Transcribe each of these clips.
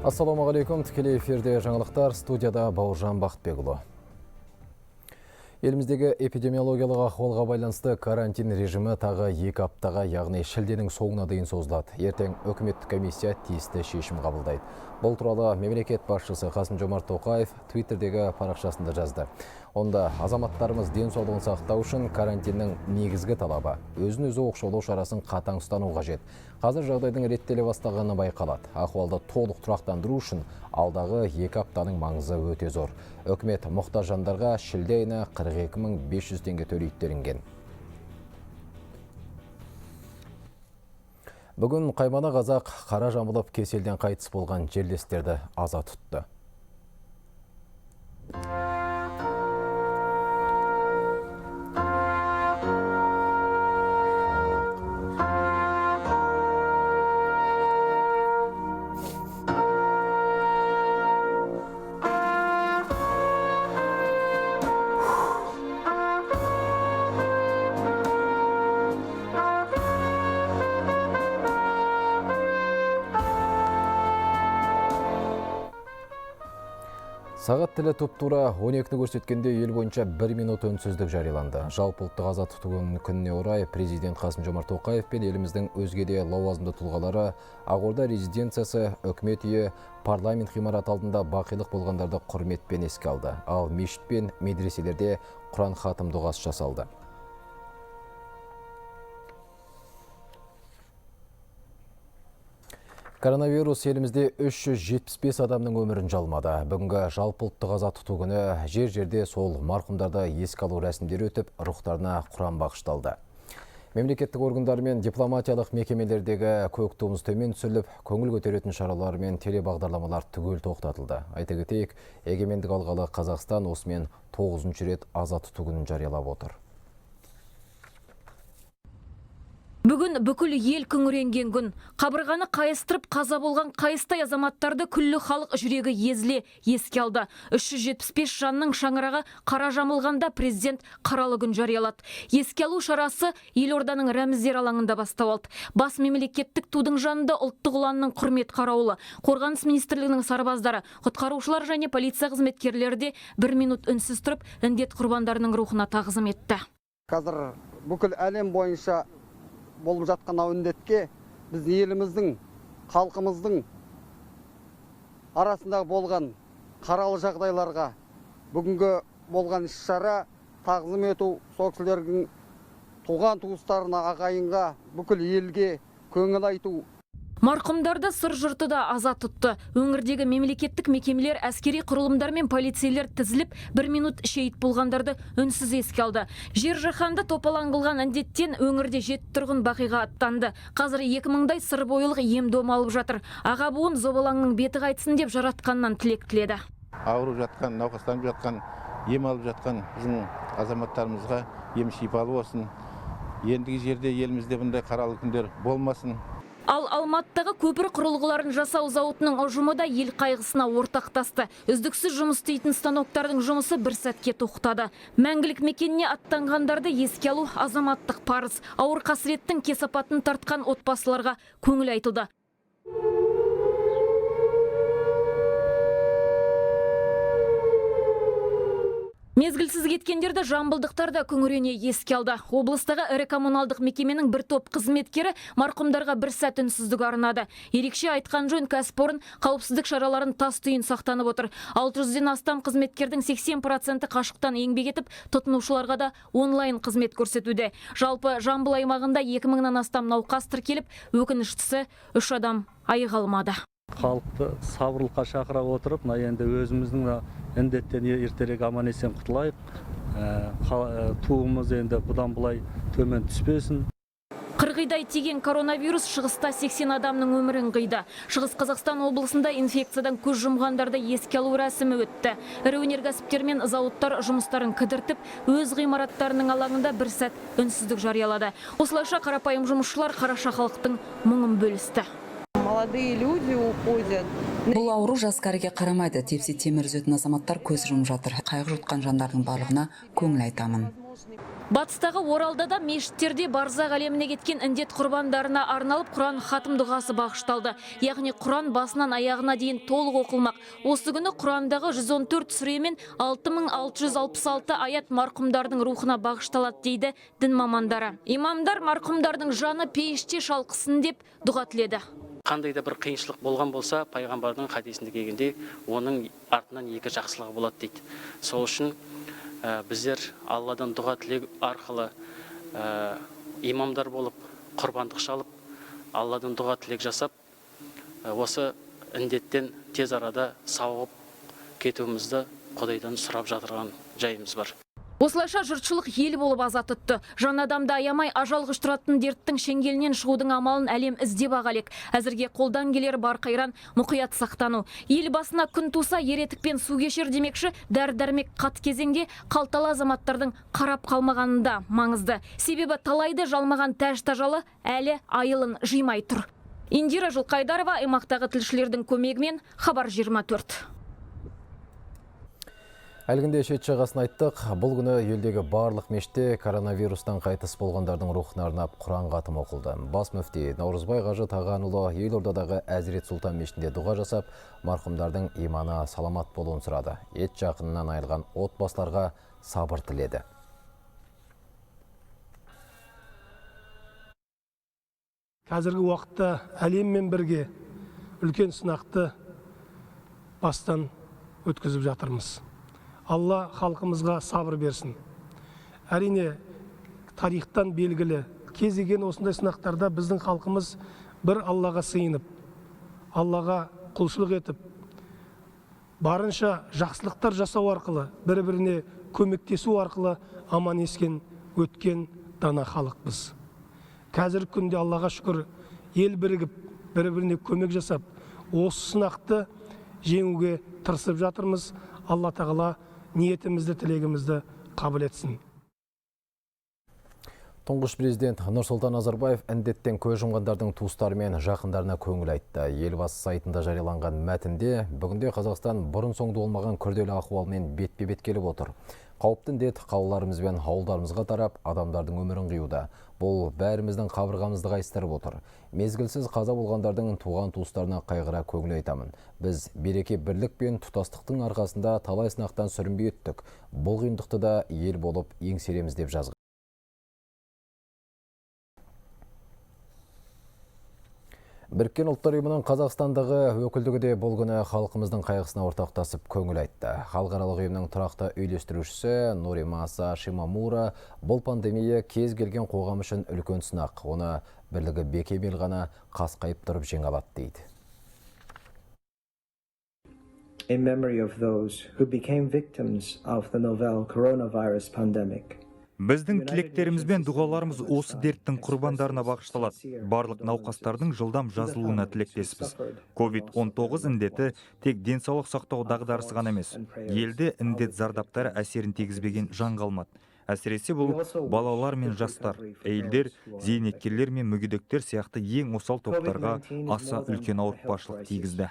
Ассалаумағалейкум, тікелей эфирде жаңалықтар, студияда Бауыржан Бақытбекұлы. Еліміздегі эпидемиологиялық ахуалға байланысты карантин режимі тағы 2 аптаға, яғни шілденің соңына дейін созылады. Ертең үкіметтік комиссия тиісті шешім қабылдайды. Бұл туралы мемлекет басшысы Қасым-Жомарт Тоқаев Твиттердегі парақшасында жазды. Онда азаматтарымыз денсаулығын сақтау үшін карантиннің негізгі талабы өзін өзі оқшаулау шарасын қатаң ұстану қажет. Қазір жағдайдың реттеле бастағаны байқалады. Ахуалды толық тұрақтандыру үшін алдағы 2 аптаның маңызы өте зор. Үкімет мұқтаж жандарға шілде айына 42 500 теңге төлейді делінген. Бүгін қаймана қазақ қара жамылып кеселден қайтыс болған жерлестерді аза тұтты. Сағат тілі тұп-тура 12-ні көрсеткенде ел бойынша 1 минут үнсіздік жарияланды. Жалпы ұлттық аза тұту күніне орай президент Қасым-Жомарт Тоқаев пен еліміздің өзге де лауазымды тұлғалары Ақорда резиденциясы, үкімет үйі, парламент ғимараты алдында бақилық болғандарды құрметпен еске алды. Ал мешіт пен медреселерде Құран хатым дұғасы жасалды. Коронавирус елімізде 375 адамның өмірін жалмады. Бүгінгі жалпы ұлттық аза тұту күні жер-жерде сол марқұмдарды еске алу рәсімдері өтіп, рухтарына құран бағышталды. Мемлекеттік органдар мен дипломатиялық мекемелердегі көк туымыз төмен түсіріліп, көңіл көтеретін шаралар мен телебағдарламалар түгел тоқтатылды. Айта кетейік, егемендік алғалы Қазақстан осымен тоғызыншы рет аза тұту күнін жариялап отыр. Бүгін бүкіл ел күңіренген күн. Қабырғаны қайыстырып қаза болған қайыстай азаматтарды күллі халық жүрегі езіле еске алды. 375 жанның шаңырағы қара жамылғанда президент қаралы күн жариялады. Еске алу шарасы елорданың Рәміздер алаңында бастау алды. Бас мемлекеттік тудың жанында ұлттық ұланның құрмет қарауылы, Қорғаныс министрлігінің сарбаздары, құтқарушылар және полиция қызметкерлері де 1 минут үнсіз тұрып, індет құрбандарының рухына тағзым етті. Қазір бүкіл әлем бойынша болып жатқан мынау індетке біздің еліміздің, халқымыздың арасындағы болған қаралы жағдайларға бүгінгі болған іс шара тағзым ету, сол кісілердің туған туыстарына, ағайынға, бүкіл елге көңіл айту. Марқұмдарды Сыр жұрты да аза тұтты. Өңірдегі мемлекеттік мекемелер, әскери құрылымдар мен полицейлер тізіліп, 1 минут шейіт болғандарды үнсіз еске алды. Жер жаһанды топалаң қылған індеттен өңірде жеті тұрғын бақиға аттанды. Қазір 2000-дай сырбойылық ем дом алып жатыр. Аға буын зобалаңның беті қайтсын деп жаратқаннан тілек тіледі. Ауырып жатқан, науқастанып жатқан, ем алып жатқан біздің азаматтарымызға ем шипалы болсын. Ендігі жерде елімізде бұндай қаралы күндер болмасын. Ал Алматыдағы көпір құрылғыларын жасау зауытының ұжымы да ел қайғысына ортақтасты. Үздіксіз жұмыс істейтін станоктардың жұмысы бір сәтке тоқтады. Мәңгілік мекеніне аттанғандарды еске алу азаматтық парыз. Ауыр қасіреттің кесапатын тартқан отбасыларға көңіл айтылды. Мезгілсіз кеткендерді жамбылдықтар да күңірене еске алды. Облыстағы ірі коммуналдық мекеменің бір топ қызметкері марқұмдарға бір сәт үнсіздік арнады. Ерекше айтқан жөн, кәсіпорын қауіпсіздік шараларын тас түйін сақтанып отыр. 600-ден астам қызметкердің 80%-і қашықтан еңбек етіп, тұтынушыларға да онлайн қызмет көрсетуде. Жалпы Жамбыл аймағында 2000-нан астам науқас тіркеліп, өкініштісі, үш адам айыға алмады. Халықты сабырлыққа шақыра отырып, мына енді өзіміздің мына індеттен ертерек аман есен құтылайық. Туымыз енді бұдан былай төмен түспесін. Қырғидай тиген коронавирус шығыста 80 адамның өмірін қиды. Шығыс Қазақстан облысында инфекциядан көз жұмғандарды еске алу рәсімі өтті. Ірі өнеркәсіптер мен зауыттар жұмыстарын кідіртіп, өз ғимараттарының алаңында бір сәт үнсіздік жариялады. Осылайша қарапайым жұмысшылар қараша халықтың мұңын бөлісті. Молодые люди уходят. Бұл ауру жас кәріге қарамайды. Тепсе темір үзетін азаматтар көз жұмып жатыр. Қайғы жұтқан жандардың барлығына көңіл айтамын. Батыстағы Оралда да мешіттерде барзақ әлеміне кеткен індет құрбандарына арналып Құран хатым дұғасы бағышталды. Яғни Құран басынан аяғына дейін толық оқылмақ. Осы күні Құрандағы 114 сүре мен 6666 аят марқұмдардың рухына бағышталады дейді дін мамандары. Имамдар марқұмдардың жаны пейіште шалқысын деп дұға тіледі. Қандай да бір қиыншылық болған болса, пайғамбардың хадисінде келгендей, оның артынан екі жақсылығы болады дейді. Сол үшін біздер Алладан дұға тілеу арқылы имамдар болып, құрбандық шалып, Алладан дұға тілек жасап, осы індеттен тез арада сауығып кетуімізді Құдайдан сұрап жатырған жайымыз бар. Осылайша жұртшылық ел болып аза тұтты. Жан адамды аямай ажал құштыратын дерттің шеңгелінен шығудың амалын әлем іздеп ақ әлек. Әзірге қолдан келер бар қайран мұқият сақтану. Ел басына күн туса ер етікпен су кешер демекші, дәрі-дәрмек қат кезеңде қалталы азаматтардың қарап қалмағанында маңызды. Себебі талайды жалмаған тәж тажалы әлі айылын жимай тұр. Индира Жылқайдарова, аймақтағы тілшілердің көмегімен Хабар 24. Әлгінде шет жағасын айттық, бұл күні елдегі барлық мешітте коронавирустан қайтыс болғандардың рухына арнап Құран хатым оқылды. Бас мүфти Наурызбай қажы Тағанұлы елордадағы Әзірет Сұлтан мешітінде дұға жасап, марқұмдардың иманы саламат болуын сұрады. Ет жақынынан айырылған отбасыларға сабыр тіледі. Қазіргі уақытта әлеммен бірге үлкен сынақты бастан өткізіп жатырмыз. Алла халқымызға сабыр берсін. Әрине, тарихтан белгілі, кез келген осындай сынақтарда біздің халқымыз бір Аллаға сыйынып, Аллаға құлшылық етіп, барынша жақсылықтар жасау арқылы, бір-біріне көмектесу арқылы аман ескен өткен дана халықпыз. Қазіргі күнде Аллаға шүкір, ел бірігіп, бір-біріне көмек жасап, осы сынақты жеңуге тырысып жатырмыз. Алла тағала ниетімізді, тілегімізді қабыл етсін. Тұңғыш президент Нұрсұлтан Назарбаев індеттен көз жұмғандардың туыстары мен жақындарына көңіл айтты. Елбасы сайтында жарияланған мәтінде бүгінде Қазақстан бұрын-соңды болмаған күрделі ахуалмен бетпе-бет келіп отыр. Қауіпті індет қалаларымыз бен ауылдарымызға тарап, адамдардың өмірін қиюда. Бұл бәріміздің қабырғамызды қайыстырып отыр. Мезгілсіз қаза болғандардың туған туыстарына қайғыра көңіл айтамын. Біз береке бірлік пен тұтастықтың арқасында талай сынақтан сүрінбей өттік. Бұл қиындықты да ел болып еңсереміз деп жазған. Біріккен Ұлттар Ұйымының Қазақстандағы өкілдігі де бұл күні халқымыздың қайғысына ортақтасып көңіл айтты. Халықаралық ұйымның тұрақты үйлестірушісі Норимаса Шимамура бұл пандемия кез келген қоғам үшін үлкен сынақ. Оны бірлігі бекем ел ғана қасқайып тұрып жеңе алады дейді. In memory of those who became victims of the novel coronavirus pandemic. Біздің тілектеріміз бен дұғаларымыз осы дерттің құрбандарына бағышталады. Барлық науқастардың жылдам жазылуына тілектеспіз. COVID-19 індеті тек денсаулық сақтау дағдарысы ғана емес. Елде індет зардаптары әсерін тигізбеген жан қалмады. Әсіресе бұл балалар мен жастар, әйелдер, зейнеткерлер мен мүгедектер сияқты ең осал топтарға аса үлкен ауыртпашылық тигізді.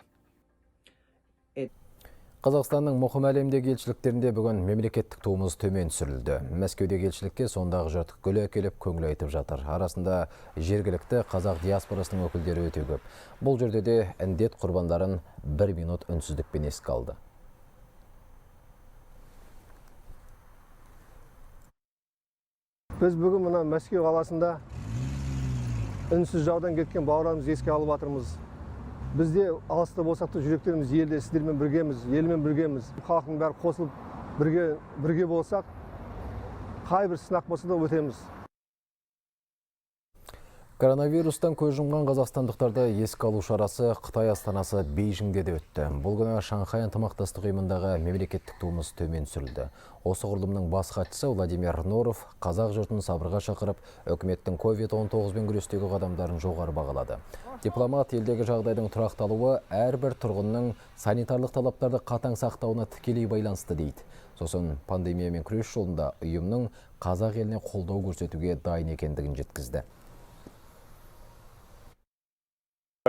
Қазақстанның мұқым әлемдегі елшіліктерінде бүгін мемлекеттік туымыз төмен түсірілді. Мәскеудегі елшілікке сондағы жұрт гүл әкеліп көңіл айтып жатыр. Арасында жергілікті қазақ диаспорасының өкілдері өте көп. Бұл жерде де індет құрбандарын бір минут үнсіздікпен еске алды. Біз бүгін мына Мәскеу қаласында үнсіз жаудан кеткен бауырларымызды еске алып жатырмыз. Бізде алыста болсақ та жүректеріміз елде, сіздермен біргеміз, елмен біргеміз. Халықтың бәрі қосылып бірге болсақ, қай бір сынақ болса да өтеміз. Коронавирустан көз жұмған қазақстандықтарды еске алу шарасы Қытай астанасы Бейжіңде де өтті. Бұл күні Шанхай ынтымақтастық ұйымындағы мемлекеттік туымыз төмен түсірілді. Осы құрылымның бас хатшысы Владимир Норов қазақ жұртын сабырға шақырып, үкіметтің COVID-19-бен күрестегі қадамдарын жоғары бағалады. Дипломат елдегі жағдайдың тұрақталуы әрбір тұрғынның санитарлық талаптарды қатаң сақтауына тікелей байланысты дейді. Сосын пандемиямен күрес жолында ұйымның қазақ еліне қолдау көрсетуге дайын екендігін жеткізді.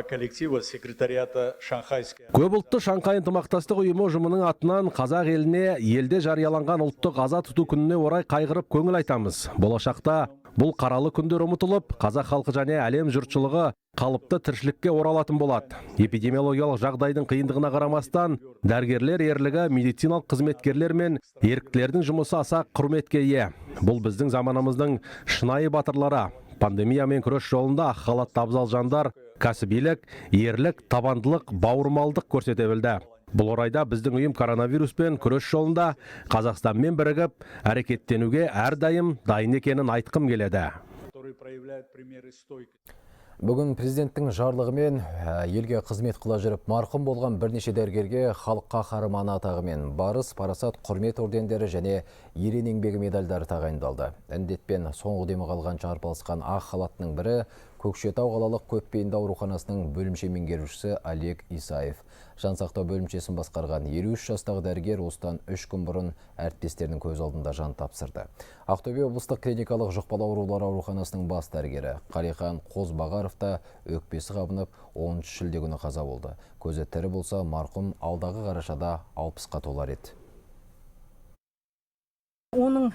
Коллектива секретариата Шанхайской. Көп ұлтты Шанхай ынтымақтастық ұйымы ұжымының атынан қазақ еліне елде жарияланған ұлттық аза тұту күніне орай қайғырып көңіл айтамыз. Болашақта бұл қаралы күндер ұмытылып, қазақ халқы және әлем жұртшылығы қалыпты тіршілікке оралатын болады. Эпидемиологиялық жағдайдың қиындығына қарамастан, дәрігерлер ерлігі, медициналық қызметкерлер мен еріктілердің жұмысы аса құрметке ие. Бұл біздің заманымыздың шынайы батырлары. Пандемиямен күрес жолында ақ халатты абзал жандар кәсібилік, ерлік, табандылық, бауырмалдық көрсете білді. Бұл орайда біздің ұйым коронавируспен күрес жолында Қазақстанмен бірігіп, әрекеттенуге әрдайым дайын екенін айтқым келеді. Бүгін президенттің жарлығымен елге қызмет қыла жүріп марқұм болған бірнеше дәрігерге халық қаһарманы атағымен Барыс, Парасат, Құрмет ордендері және Ерен еңбегі медальдары тағайындалды. Індетпен соңғы демі қалған арпалысқан ақ халаттының бірі Көкшетау қалалық көпбейінді ауруханасының бөлімше меңгерушісі Олег Исаев. Жансақтау бөлімшесін басқарған 53 жастағы дәрігер осыдан 3 күн бұрын әріптестерінің көз алдында жан тапсырды. Ақтөбе облыстық клиникалық жұқпалы аурулар ауруханасының бас дәрігері Қалихан Қозбағаров та өкпесі қабынып 10 шілде күні қаза болды. Көзі тірі болса, марқұм алдағы қарашада 60-қа толар еді. Оның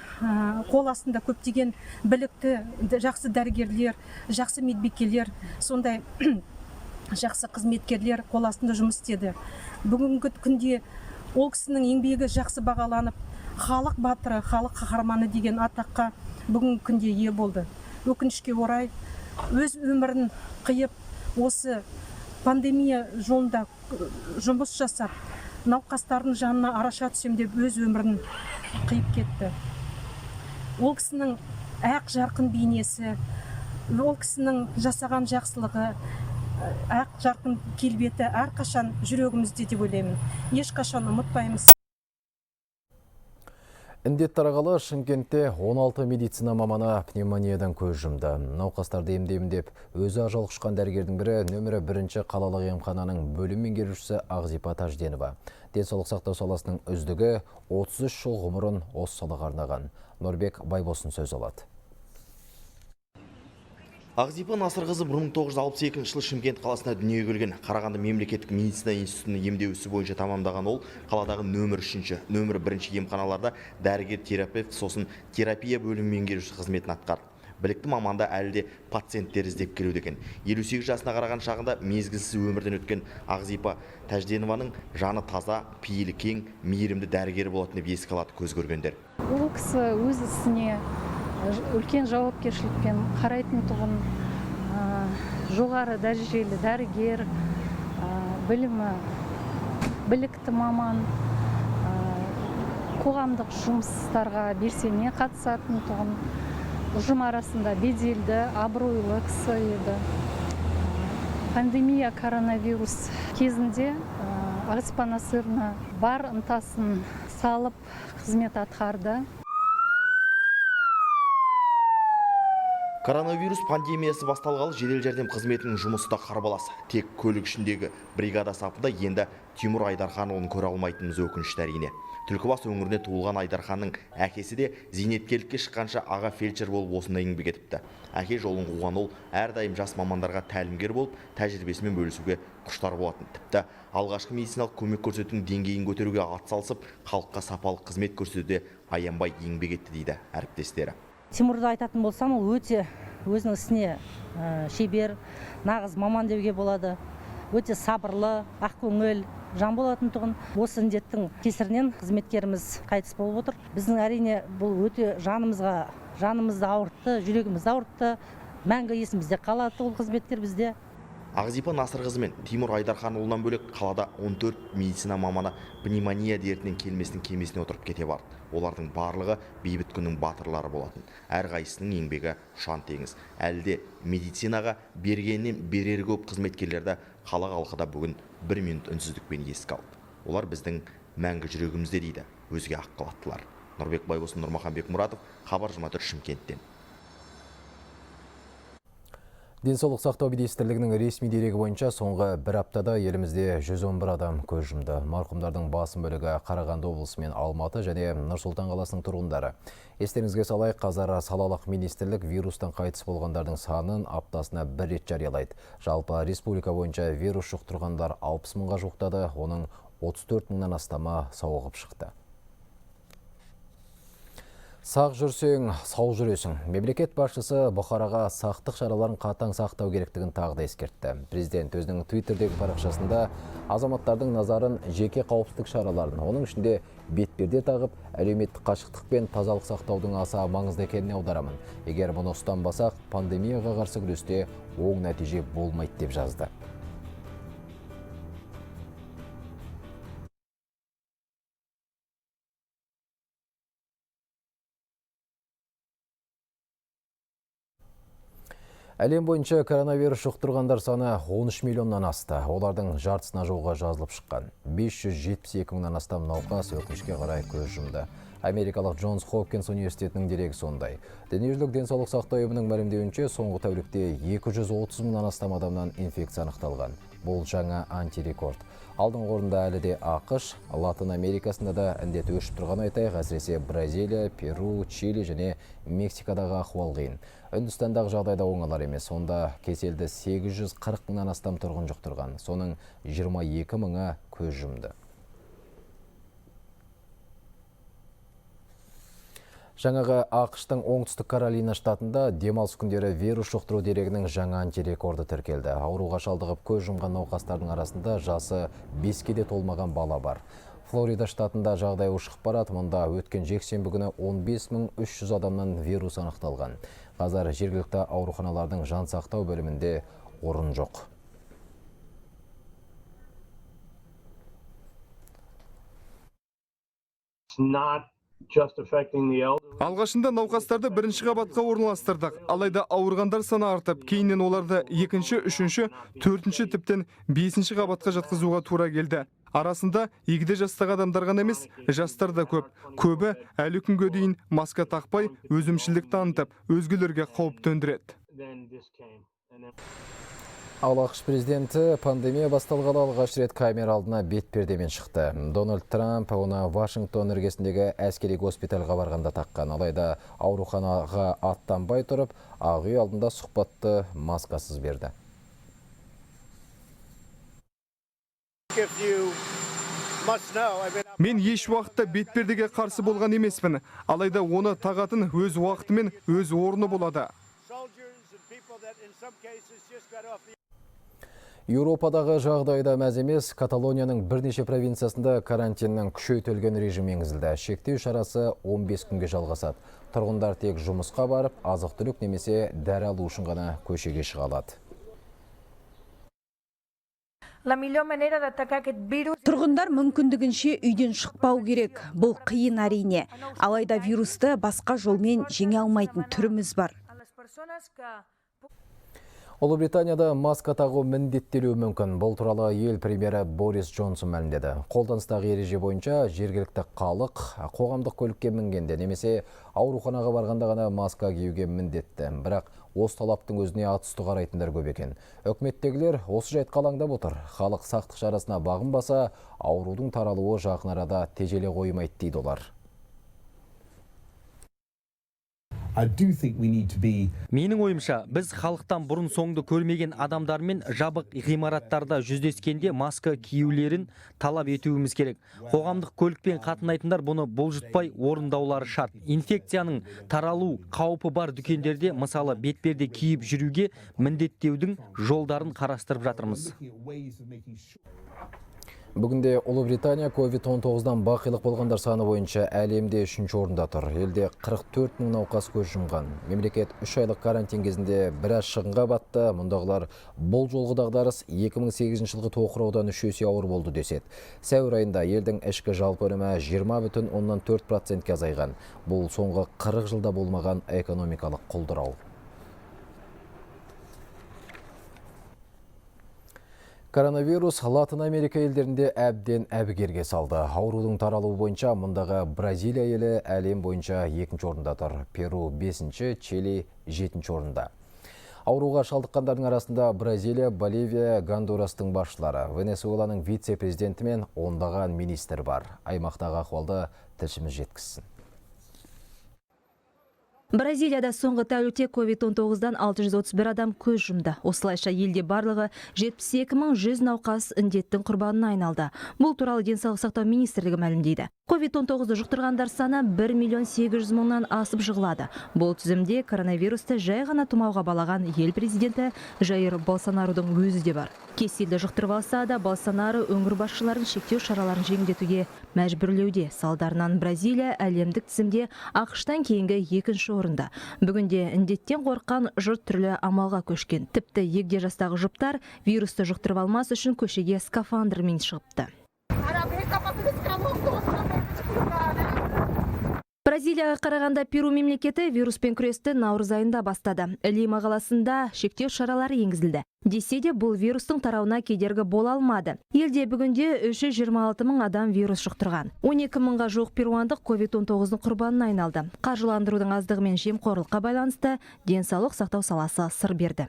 қол астында көптеген білікті, жақсы дәрігерлер, жақсы медбикелер, сондай жақсы қызметкерлер қол астында жұмыс істеді. Бүгінгі күнде ол кісінің еңбегі жақсы бағаланып, халық батыры, халық қаһарманы деген атаққа бүгінгі күнде ие болды. Өкінішке орай, өз өмірін қиып, осы пандемия жолында жұмыс жасап, науқастардың жанына араша түсем деп өз өмірін қиып кетті. Ол кісінің ақ жарқын бейнесі, ол кісінің жасаған жақсылығы, ақ жарқын келбеті әрқашан жүрегімізде деп ойлаймын. Ешқашан ұмытпаймыз. Індет тарағалы Шымкентте 16 медицина маманы пневмониядан көз жұмды. Науқастарды емдеймін деп өзі ажал құшқан дәрігердің бірі нөмірі 1 қалалық емхананың бөлім меңгерушісі Ақзипа Тажденова. Денсаулық сақтау саласының үздігі 33 жыл ғұмырын осы салаға арнаған. Нұрбек Байбосын сөз алады. Ақзипа Насырқызы 1962 жылы Шымкент қаласында дүниеге келген. Қарағанды мемлекеттік медицина институтының емдеу ісі бойынша тамамдаған ол қаладағы нөмір 3-ші, нөмір 1-ші емханаларда дәрігер терапевт, сосын терапия бөлімі меңгерушісі қызметін атқарды. Білікті маманда әлі де пациенттер іздеп келуде екен. 58 жасына қараған шағында мезгілсіз өмірден өткен Ақзипа Тәжденованың жаны таза, пейілі кең, мейірімді дәрігер болатын деп еске алады көз көргендер. Ол кісі өз ісіне үлкен жауапкершілікпен қарайтын тұғын, жоғары дәрежелі дәрігер, білімі, білікті маман, қоғамдық жұмыстарға белсене қатысатын тұғын, ұжым арасында беделді, абыройлы кісі еді. Пандемия коронавирус кезінде Ақзипа Насыровна бар ынтасын салып қызмет атқарды. Коронавирус пандемиясы басталғалы жедел жәрдем қызметінің жұмысы да қарбалас. Тек көлік ішіндегі бригада сапында енді Тимур Айдарханұлын көре алмайтынымыз өкінішті әрине. Түлкібас өңіріне туылған Айдарханның әкесі де зейнеткерлікке шыққанша аға фельдшер болып осында еңбек етіпті. Әке жолын қуған ол әрдайым жас мамандарға тәлімгер болып, тәжірибесімен бөлісуге құштар болатын. Тіпті алғашқы медициналық көмек көрсетудің деңгейін көтеруге атсалысып, халыққа сапалы қызмет көрсетуде аянбай еңбек етті дейді әріптестері. Тимурды айтатын болсам, ол өте өзінің ісіне шебер, нағыз маман деуге болады. Өте сабырлы, ақкөңіл жан болатын тұғын. Осы індеттің кесірінен қызметкеріміз қайтыс болып отыр. Біздің әрине бұл өте жанымызды ауыртты, жүрегімізді ауыртты. Мәңгі есімізде қалады ол қызметкер бізде. Ақзипа Насырқызы мен Тимур Айдарханұлынан бөлек қалада 14 медицина маманы пневмония дертінен келмесінің кемесіне отырып кете барды. Олардың барлығы бейбіт күннің батырлары болатын. Әрқайсысының еңбегі ұшан теңіз. Әлі де медицинаға бергенінен берері көп қызметкерлерді қала халқы да бүгін бір минут үнсіздікпен еске алды. Олар біздің мәңгі жүрегімізде дейді өзге ақ халаттылар. Нұрбек Байбосын, Нұрмахан Бекмұратов, Хабар 24, Шымкенттен. Денсаулық сақтау министрлігінің ресми дерегі бойынша соңғы бір аптада елімізде 111 адам көз жұмды. Марқұмдардың басым бөлігі Қарағанды облысы мен Алматы және Нұр-Сұлтан қаласының тұрғындары. Естеріңізге салайық, қазір салалық министрлік вирустан қайтыс болғандардың санын аптасына бір рет жариялайды. Жалпы республика бойынша вирус жұқтырғандар 60 мыңға жуықтады, оның 34 мыңнан астамы сауығып шықты. Сақ жүрсең, сау жүресің. Мемлекет басшысы бұқараға сақтық шараларын қатаң сақтау керектігін тағы да ескертті. Президент өзінің Твиттердегі парақшасында азаматтардың назарын жеке қауіпсіздік шараларын, оның ішінде бетперде тағып, әлеуметтік қашықтық пен тазалық сақтаудың аса маңызды екеніне аударамын. Егер бұны ұстанбасақ, пандемияға қарсы күресте оң нәтиже болмайды деп жазды. Әлем бойынша коронавирус жұқтырғандар саны 13 миллионнан асты. Олардың жартысына жуығы жазылып шыққан. 572 мыңнан астам науқас өкінішке қарай көз жұмды. Америкалық Джонс Хопкинс университетінің дерегі сондай. Дүниежүзілік денсаулық сақтау ұйымының мәлімдеуінше, соңғы тәулікте 230 мыңнан астам адамнан инфекция анықталған. Бұл жаңа антирекорд. Алдыңғы орында әлі де АҚШ, Латын Америкасында да індет өршіп тұрған айтайық, әсіресе Бразилия, Перу, Чили және Мексикадағы ахуал қиын. Үндістандағы жағдайда оңалар емес. Онда кеселді 840 мыңнан астам тұрғын жұқтырған. Соның 22 мыңы көз жұмды. Жаңағы АҚШ-тың оңтүстік Каролина штатында демалыс күндері вирус жұқтыру дерегінің жаңа антирекорды тіркелді. Ауруға шалдығып көз жұмған науқастардың арасында жасы 5-ке де толмаған бала бар. Флорида штатында жағдай ушығып барады. Мұнда өткен жексенбі күні 15 300 адамнан вирус анықталған. Қазір жергілікті ауруханалардың жан сақтау бөлімінде орын жоқ. Алғашында науқастарды бірінші қабатқа орналастырдық. Алайда ауырғандар саны артып, кейіннен оларды екінші, үшінші, төртінші, тіптен бесінші қабатқа жатқызуға тура келді. Арасында егде жастағы адамдар ғана емес, жастар да көп. Көбі әлі күнге дейін маска тақпай, өзімшілдік танытып, өзгелерге қауіп төндіреді. Ал АҚШ президенті пандемия басталғалы алғаш рет камера алдына бетпердемен шықты. Дональд Трамп оны Вашингтон іргесіндегі әскери госпитальға барғанда таққан. Алайда ауруханаға аттанбай тұрып, Ақ үй алдында сұхбатты маскасыз берді. Мен еш уақытта бетпердеге қарсы болған емеспін. Алайда оны тағатын өз уақыты мен өз орны болады. Еуропадағы жағдай да мәз емес. Каталонияның бірнеше провинциясында карантиннің күшейтілген режимі енгізілді. Шектеу шарасы 15 күнге жалғасады. Тұрғындар тек жұмысқа барып, азық-түлік немесе дәрі алу үшін ғана көшеге шыға алады. Тұрғындар мүмкіндігінше үйден шықпау керек. Бұл қиын, әрине. Алайда вирусты басқа жолмен жеңе алмайтын түріміз бар. Ұлыбританияда маска тағу міндеттелуі мүмкін. Бұл туралы ел премьері Борис Джонсон мәлімдеді. Қолданыстағы ереже бойынша жергілікті халық қоғамдық көлікке мінгенде немесе ауруханаға барғанда ғана маска киюге міндетті. Бірақ осы талаптың өзіне атүсті қарайтындар көп екен. Үкіметтегілер осы жайтқа алаңдап отыр. Халық сақтық шарасына бағынбаса, аурудың таралуы жақын арада тежеле қоймайды дейді олар. Менің ойымша, біз халықтан бұрын соңды көрмеген адамдармен жабық ғимараттарда жүздескенде маска киюлерін талап етуіміз керек. Қоғамдық көлікпен қатынайтындар бұны бұлжытпай орындаулары шарт. Инфекцияның таралу қаупі бар дүкендерде, мысалы, бетперде киіп жүруге міндеттеудің жолдарын қарастырып жатырмыз. Бүгінде Ұлыбритания COVID-19-дан бақилық болғандар саны бойынша әлемде үшінші орында тұр. Елде 44 мың науқас көз жұмған. Мемлекет 3 айлық карантин кезінде біраз шығынға батты. Мұндағылар бұл жолғы дағдарыс 2008 жылғы тоқыраудан үш есе ауыр болды деседі. Сәуір айында елдің ішкі жалпы өнімі 20,4%-ке азайған. Бұл соңғы 40 жылда болмаған экономикалық құлдырау. Коронавирус Латын Америка елдерінде әбден әбігерге салды. Аурудың таралуы бойынша мұндағы Бразилия елі әлем бойынша екінші орында тұр. Перу бесінші, Чили жетінші орында. Ауруға шалдыққандардың арасында Бразилия, Боливия, Гондурастың басшылары, Венесуэланың вице-президенті мен ондаған министр бар. Аймақтағы ахуалды тілшіміз жеткізсін. Бразилияда соңғы тәулікте COVID-19-дан 631 адам көз жұмды. Осылайша елде барлығы 72 100 науқас індеттің құрбанына айналды. Бұл туралы Денсаулық сақтау министрлігі мәлімдейді. COVID-19-ды жұқтырғандар саны 1 миллион 800 мыңнан асып жығылады. Бұл тізімде коронавирусты жай ғана тұмауға балаған ел президенті Жаир Болсонарудың өзі де бар. Кеселді жұқтырып алса да, Болсонару өңір басшыларын шектеу шараларын жеңілдетуге мәжбүрлеуде. Салдарынан Бразилия әлемдік тізімде АҚШ-тан кейінгі екінші орында. Бүгінде індеттен қорыққан жұрт түрлі амалға көшкен. Тіпті егде жастағы жұптар вирусты жұқтырып алмас үшін көшеге скафандрмен шығыпты. Бразилияға қарағанда Перу мемлекеті вируспен күресті наурыз айында бастады. Лима қаласында шектеу шаралары енгізілді. Десе де, бұл вирустың тарауына кедергі бола алмады. Елде бүгінде 326 мың адам вирус жұқтырған. 12 мыңға жуық перуандық COVID-19-ның құрбанына айналды. Қаржыландырудың аздығы мен жемқорлыққа байланысты денсаулық сақтау саласы сыр берді.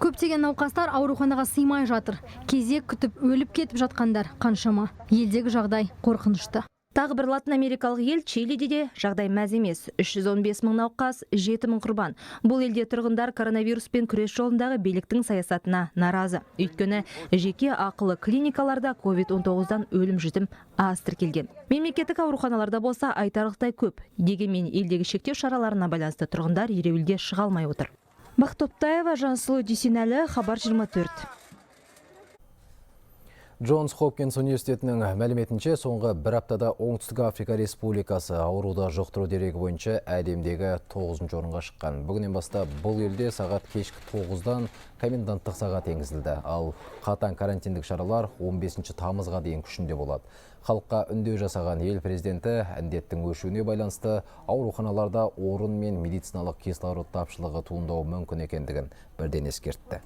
Көптеген науқастар ауруханаға сыймай жатыр. Кезек күтіп өліп кетіп жатқандар қаншама. Елдегі жағдай қорқынышты. Тағы бір латын америкалық ел Чилиде де жағдай мәз емес. 315 мың науқас, 7 мың құрбан. Бұл елде тұрғындар коронавируспен күрес жолындағы биліктің саясатына наразы. Өйткені жеке ақылы клиникаларда COVID-19-дан өлім жітім аз тіркелген. Мемлекеттік ауруханаларда болса айтарлықтай көп. Дегенмен елдегі шектеу шараларына байланысты тұрғындар ереуілге шыға алмай отыр. Бақыт Топтаева, Жансұлу Дүйсенәлі, Хабар 24. Джонс Хопкинс университетінің мәліметінше, соңғы бір аптада Оңтүстік Африка Республикасы ауруды жұқтыру дерегі бойынша әлемдегі 9 орынға шыққан. Бүгіннен бастап бұл елде сағат кешкі 9-дан коменданттық сағат енгізілді. Ал қатаң карантиндік шаралар 15 тамызға дейін күшінде болады. Халыққа үндеу жасаған ел президенті індеттің өршуіне байланысты ауруханаларда орын мен медициналық кислород тапшылығы туындауы мүмкін екендігін бірден ескертті.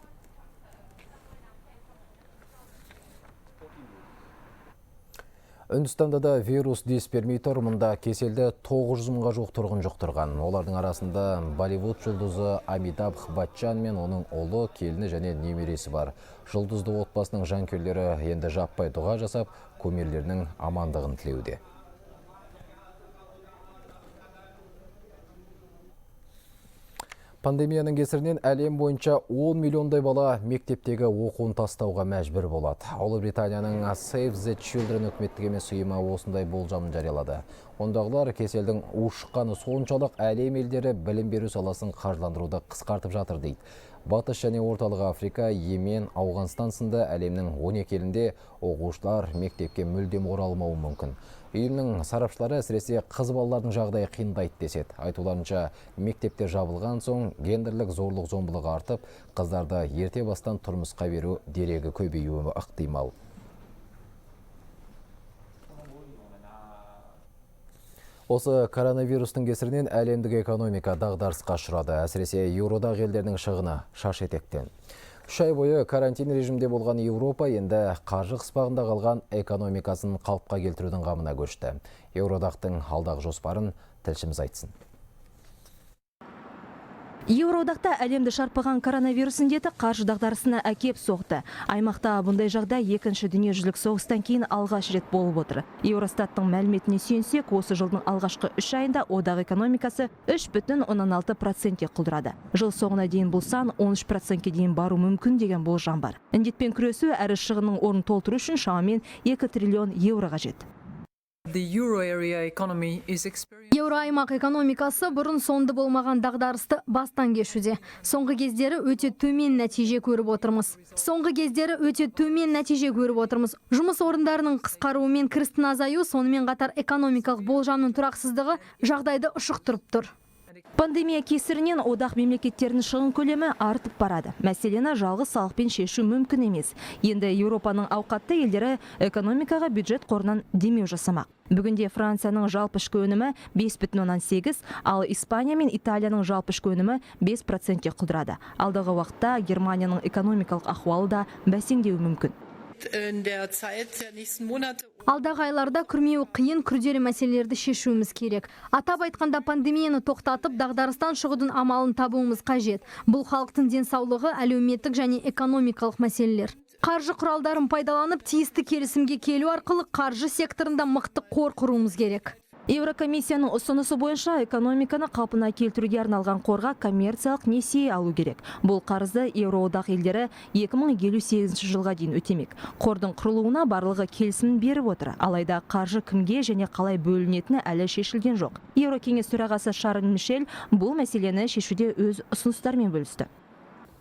Үндістанда да вирус дес бермей тұр. Мұнда кеселді 900 мыңға жуық тұрғын жұқтырған. Олардың арасында Болливуд жұлдызы Амитабх Баччан мен оның ұлы, келіні және немересі бар. Жұлдызды отбасының жанкүйерлері енді жаппай дұға жасап, кумирлерінің амандығын тілеуде. Пандемияның кесірінен әлем бойынша 10 миллиондай бала мектептегі оқуын тастауға мәжбүр болады. Ұлыбританияның Save the Children үкіметтік емес ұйымы осындай болжамын жариялады. Ондағылар кеселдің ушыққаны соншалық, әлем елдері білім беру саласын қаржыландыруды қысқартып жатыр дейді. Батыс және Орталық Африка, Йемен, Ауғанстан сынды әлемнің 12 елінде оқушылар мектепке мүлдем оралмауы мүмкін. Ұйымның сарапшылары әсіресе қыз балалардың жағдайы қиындайды деседі. Айтуларынша, мектептер жабылған соң гендерлік зорлық зомбылығы артып, қыздарды ерте бастан тұрмысқа беру дерегі көбеюі ықтимал. Осы коронавирустың кесірінен әлемдік экономика дағдарысқа ұшырады. Әсіресе Еуроодақ елдерінің шығыны шаш етектен. 3 ай бойы карантин режимде болған Еуропа енді қаржы қыспағында қалған экономикасын қалыпқа келтірудің қамына көшті. Еуроодақтың алдағы жоспарын тілшіміз айтсын. Еуроодақта әлемді шарпыған коронавирус індеті қаржы дағдарысына әкеп соқты. Аймақта бұндай жағдай екінші дүниежүзілік соғыстан кейін алғаш рет болып отыр. Евростаттың мәліметіне сүйенсек, осы жылдың алғашқы 3 айында одақ экономикасы 3,6%-ке құлдырады. Жыл соңына дейін бұл сан 13%-ке дейін бару мүмкін деген болжам бар. Індетпен күресу әрі шығынның орнын толтыру үшін шамамен 2 триллион евро қажет. Еуроаймақ экономикасы бұрын соңды болмаған дағдарысты бастан кешуде. Соңғы кездері өте төмен нәтиже көріп отырмыз. Соңғы кездері өте төмен нәтиже көріп отырмыз. Жұмыс орындарының қысқаруы мен кірістің азаюы, сонымен қатар экономикалық болжамның тұрақсыздығы жағдайды ушықтырып тұр. Пандемия кесірінен одақ мемлекеттерінің шығын көлемі артып барады. Мәселені жалғыз салықпен шешу мүмкін емес. Енді Еуропаның ауқатты елдері экономикаға бюджет қорынан демеу жасамақ. Бүгінде Францияның жалпы ішкі өнімі 5,8, ал Испания мен Италияның жалпы ішкі өнімі 5%-ке құлдырады. Алдағы уақытта Германияның экономикалық ахуалы да бәсеңдеуі мүмкін. Алдағы айларда күрмеуі қиын күрделі мәселелерді шешуіміз керек. Атап айтқанда, пандемияны тоқтатып, дағдарыстан шығудың амалын табуымыз қажет. Бұл халықтың денсаулығы, әлеуметтік және экономикалық мәселелер. Қаржы құралдарын пайдаланып, тиісті келісімге келу арқылы қаржы секторында мықты қор құруымыз керек. Еурокомиссияның ұсынысы бойынша экономиканы қалпына келтіруге арналған қорға коммерциялық несие алу керек. Бұл қарызды Еуроодақ елдері 2058 жылға дейін өтемек. Қордың құрылуына барлығы келісімін беріп отыр. Алайда қаржы кімге және қалай бөлінетіні әлі шешілген жоқ. Еурокеңес төрағасы Шарль Мишель бұл мәселені шешуде өз ұсыныстарымен бөлісті.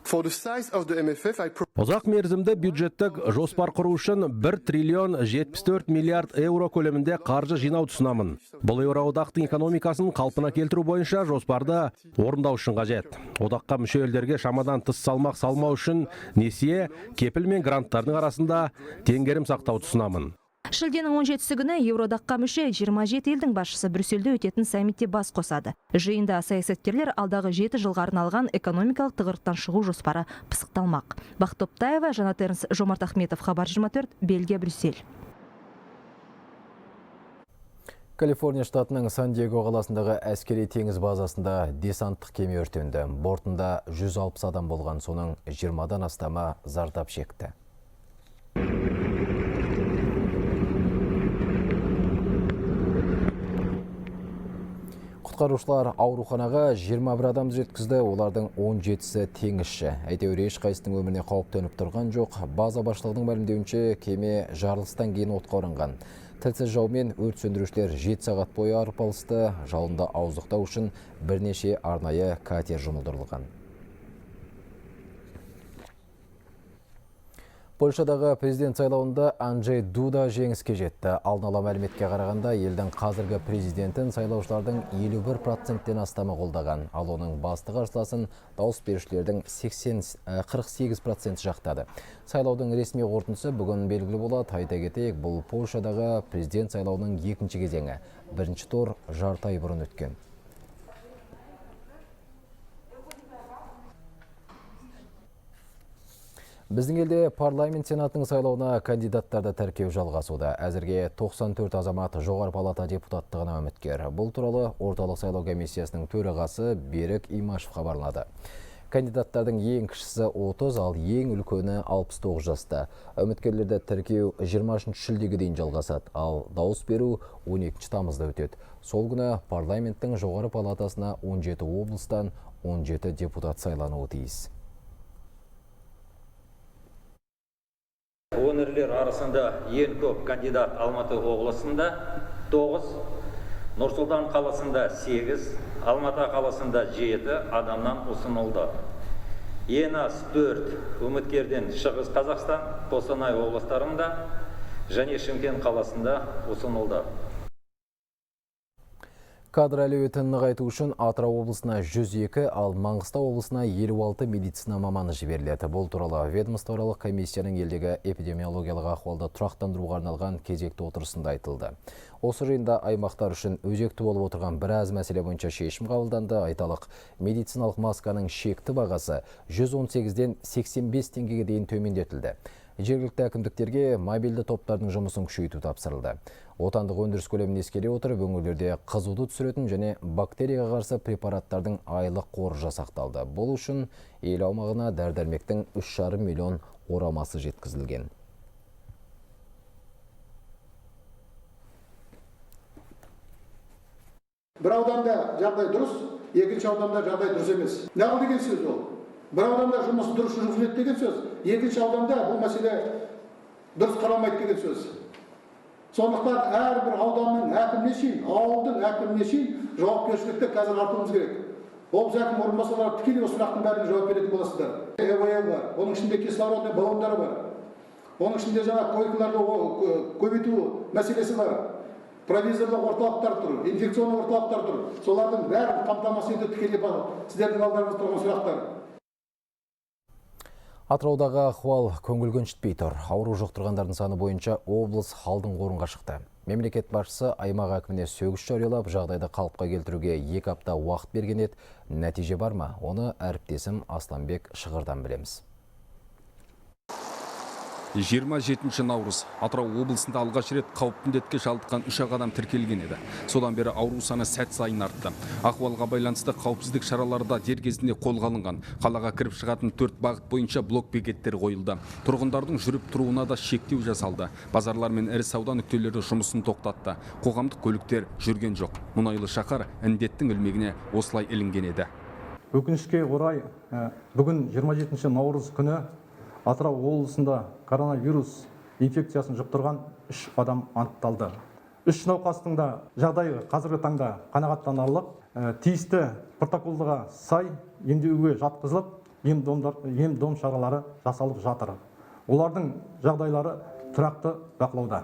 Ұзақ мерзімді бюджеттік жоспар құру үшін 1 триллион 74 миллиард еуро көлемінде қаржы жинауды ұсынамын. Бұл Еуроодақтың экономикасын қалпына келтіру бойынша жоспарды орындау үшін қажет. Одаққа мүше елдерге шамадан тыс салмақ салмау үшін несие, кепіл мен гранттардың арасында теңгерім сақтауды ұсынамын. Шілденің 17 күні Еуроодаққа мүше 27 елдің басшысы Брюссельде өтетін саммитте бас қосады. Жиында саясаткерлер алдағы 7 жылға арналған экономикалық тығырықтан шығу жоспары пысықталмақ. Бақыт Топтаева, Жанат Эрнс, Жомарт Ахметов, Хабар 24, Бельгия, Брюссель. Калифорния штатының Сан-Диего қаласындағы әскери теңіз базасында десанттық кеме өртенді. Бортында 160 адам болған, соның 20-дан астамы зардап шекті. Құтқарушылар ауруханаға 21 адамды жеткізді, олардың 17-сі теңізші. Әйтеуір ешқайсының өміріне қауіп төніп тұрған жоқ. База басшылығының мәлімдеуінше, кеме жарылыстан кейін отқа оранған. Тілсіз жаумен өрт сөндірушілер 7 сағат бойы арпалысты. Жалынды ауыздықтау үшін бірнеше арнайы катер жұмылдырылған. Польшадағы президент сайлауында Анджей Дуда жеңіске жетті. Алдын ала мәліметке қарағанда, елдің қазіргі президентін сайлаушылардың 51%-тен астамы қолдаған. Ал оның басты қарсыласын дауыс берушілердің 48% жақтады. Сайлаудың ресми қорытындысы бүгін белгілі болады. Айта кетейік, бұл Польшадағы президент сайлауының екінші кезеңі. Бірінші тур жарты ай бұрын өткен. Біздің елде парламент сенатының сайлауына кандидаттарды тіркеу жалғасуда. Әзірге 94 азамат жоғары палата депутаттығына үміткер. Бұл туралы Орталық сайлау комиссиясының төрағасы Берік Имашев хабарлады. Кандидаттардың ең кішісі 30, ал ең үлкені 69 жаста. Үміткерлерді тіркеу 23 шілдеге дейін жалғасады, ал дауыс беру 12 тамызда өтеді. Сол күні парламенттің жоғары палатасына 17 облыстан 17 депутат сайлануы тиіс. Өңірлер арасында ең көп кандидат Алматы облысында 9, Нұр-Сұлтан қаласында 8, Алматы қаласында 7 адамнан ұсынылды. Ең аз 4 үміткерден Шығыс Қазақстан, Қостанай облыстарында және Шымкент қаласында ұсынылды. Кадр әлеуетін нығайту үшін Атырау облысына 102, ал Маңғыстау облысына 56 медицина маманы жіберіледі. Бұл туралы ведомствоаралық комиссияның елдегі эпидемиологиялық ахуалды тұрақтандыруға арналған кезекті отырысында айтылды. Осы жиында аймақтар үшін өзекті болып отырған біраз мәселе бойынша шешім қабылданды. Айталық, медициналық масканың шекті бағасы 118-ден 85 теңгеге дейін төмендетілді. Жергілікті әкімдіктерге мобильді топтардың жұмысын күшейту тапсырылды. Отандық өндіріс көлемін ескере отырып, өңірлерде қызуды түсіретін және бактерияға қарсы препараттардың айлық қоры жасақталды. Бұл үшін ел аумағына дәрі-дәрмектің 3,5 миллион орамасы жеткізілген. Бір ауданда жағдай дұрыс, екінші ауданда жағдай дұрыс емес. Неғыл деген сөз ол? Бір ауданда жұмыс дұрыс жүргізіледі деген сөз, екінші ауданда бұл мәселе дұрыс қаралмайды деген сөз. Сондықтан әрбір ауданның әкіміне шейін, ауылдың әкіміне шейін жауапкершілікті қазір артуымыз керек. Облыс әкімі орынбасарлары тікелей осы сұрақтың бәріне жауап беретін боласыздар. ЭВЛ бар, оның ішінде кислородный баллондар бар, оның ішінде жаңа койкаларды көбейту мәселесі бар, провизорлық орталықтар тұр, инфекционный орталықтар тұр. Солардың бәрін қамтамасыз ету тікелей сіздердің алдарыңызда тұрған сұрақтар. Атыраудағы ахуал көңіл көншітпей тұр. Ауру жұқтырғандардың саны бойынша облыс алдыңғы орынға шықты. Мемлекет басшысы аймақ әкіміне сөгіс жариялап, жағдайды қалыпқа келтіруге 2 апта уақыт берген еді. Нәтиже бар ма? Оны әріптесім Асланбек Шығырдан білеміз. 27 наурыз Атырау облысында алғаш рет қауіпті індетке шалдыққан 3 адам тіркелген еді. Содан бері ауру саны сәт сайын артты. Ахуалға байланысты қауіпсіздік шаралары да дер кезінде қолға алынған. Қалаға кіріп шығатын 4 бағыт бойынша блок бекеттер қойылды. Тұрғындардың жүріп тұруына да шектеу жасалды. Базарлар мен ірі сауда нүктелері жұмысын тоқтатты. Қоғамдық көліктер жүрген жоқ. Мұнайлы шаһар індеттің ілмегіне осылай ілінген еді. Өкінішке орай, бүгін 27 наурыз күні Атырау облысында коронавирус инфекциясын жұқтырған 3 адам анықталды. 3 науқастың да жағдайы қазіргі таңда қанағаттанарлық, тиісті протоколдарға сай емдеуге жатқызылып, ем-дом шаралары жасалып жатыр. Олардың жағдайлары тұрақты бақылауда.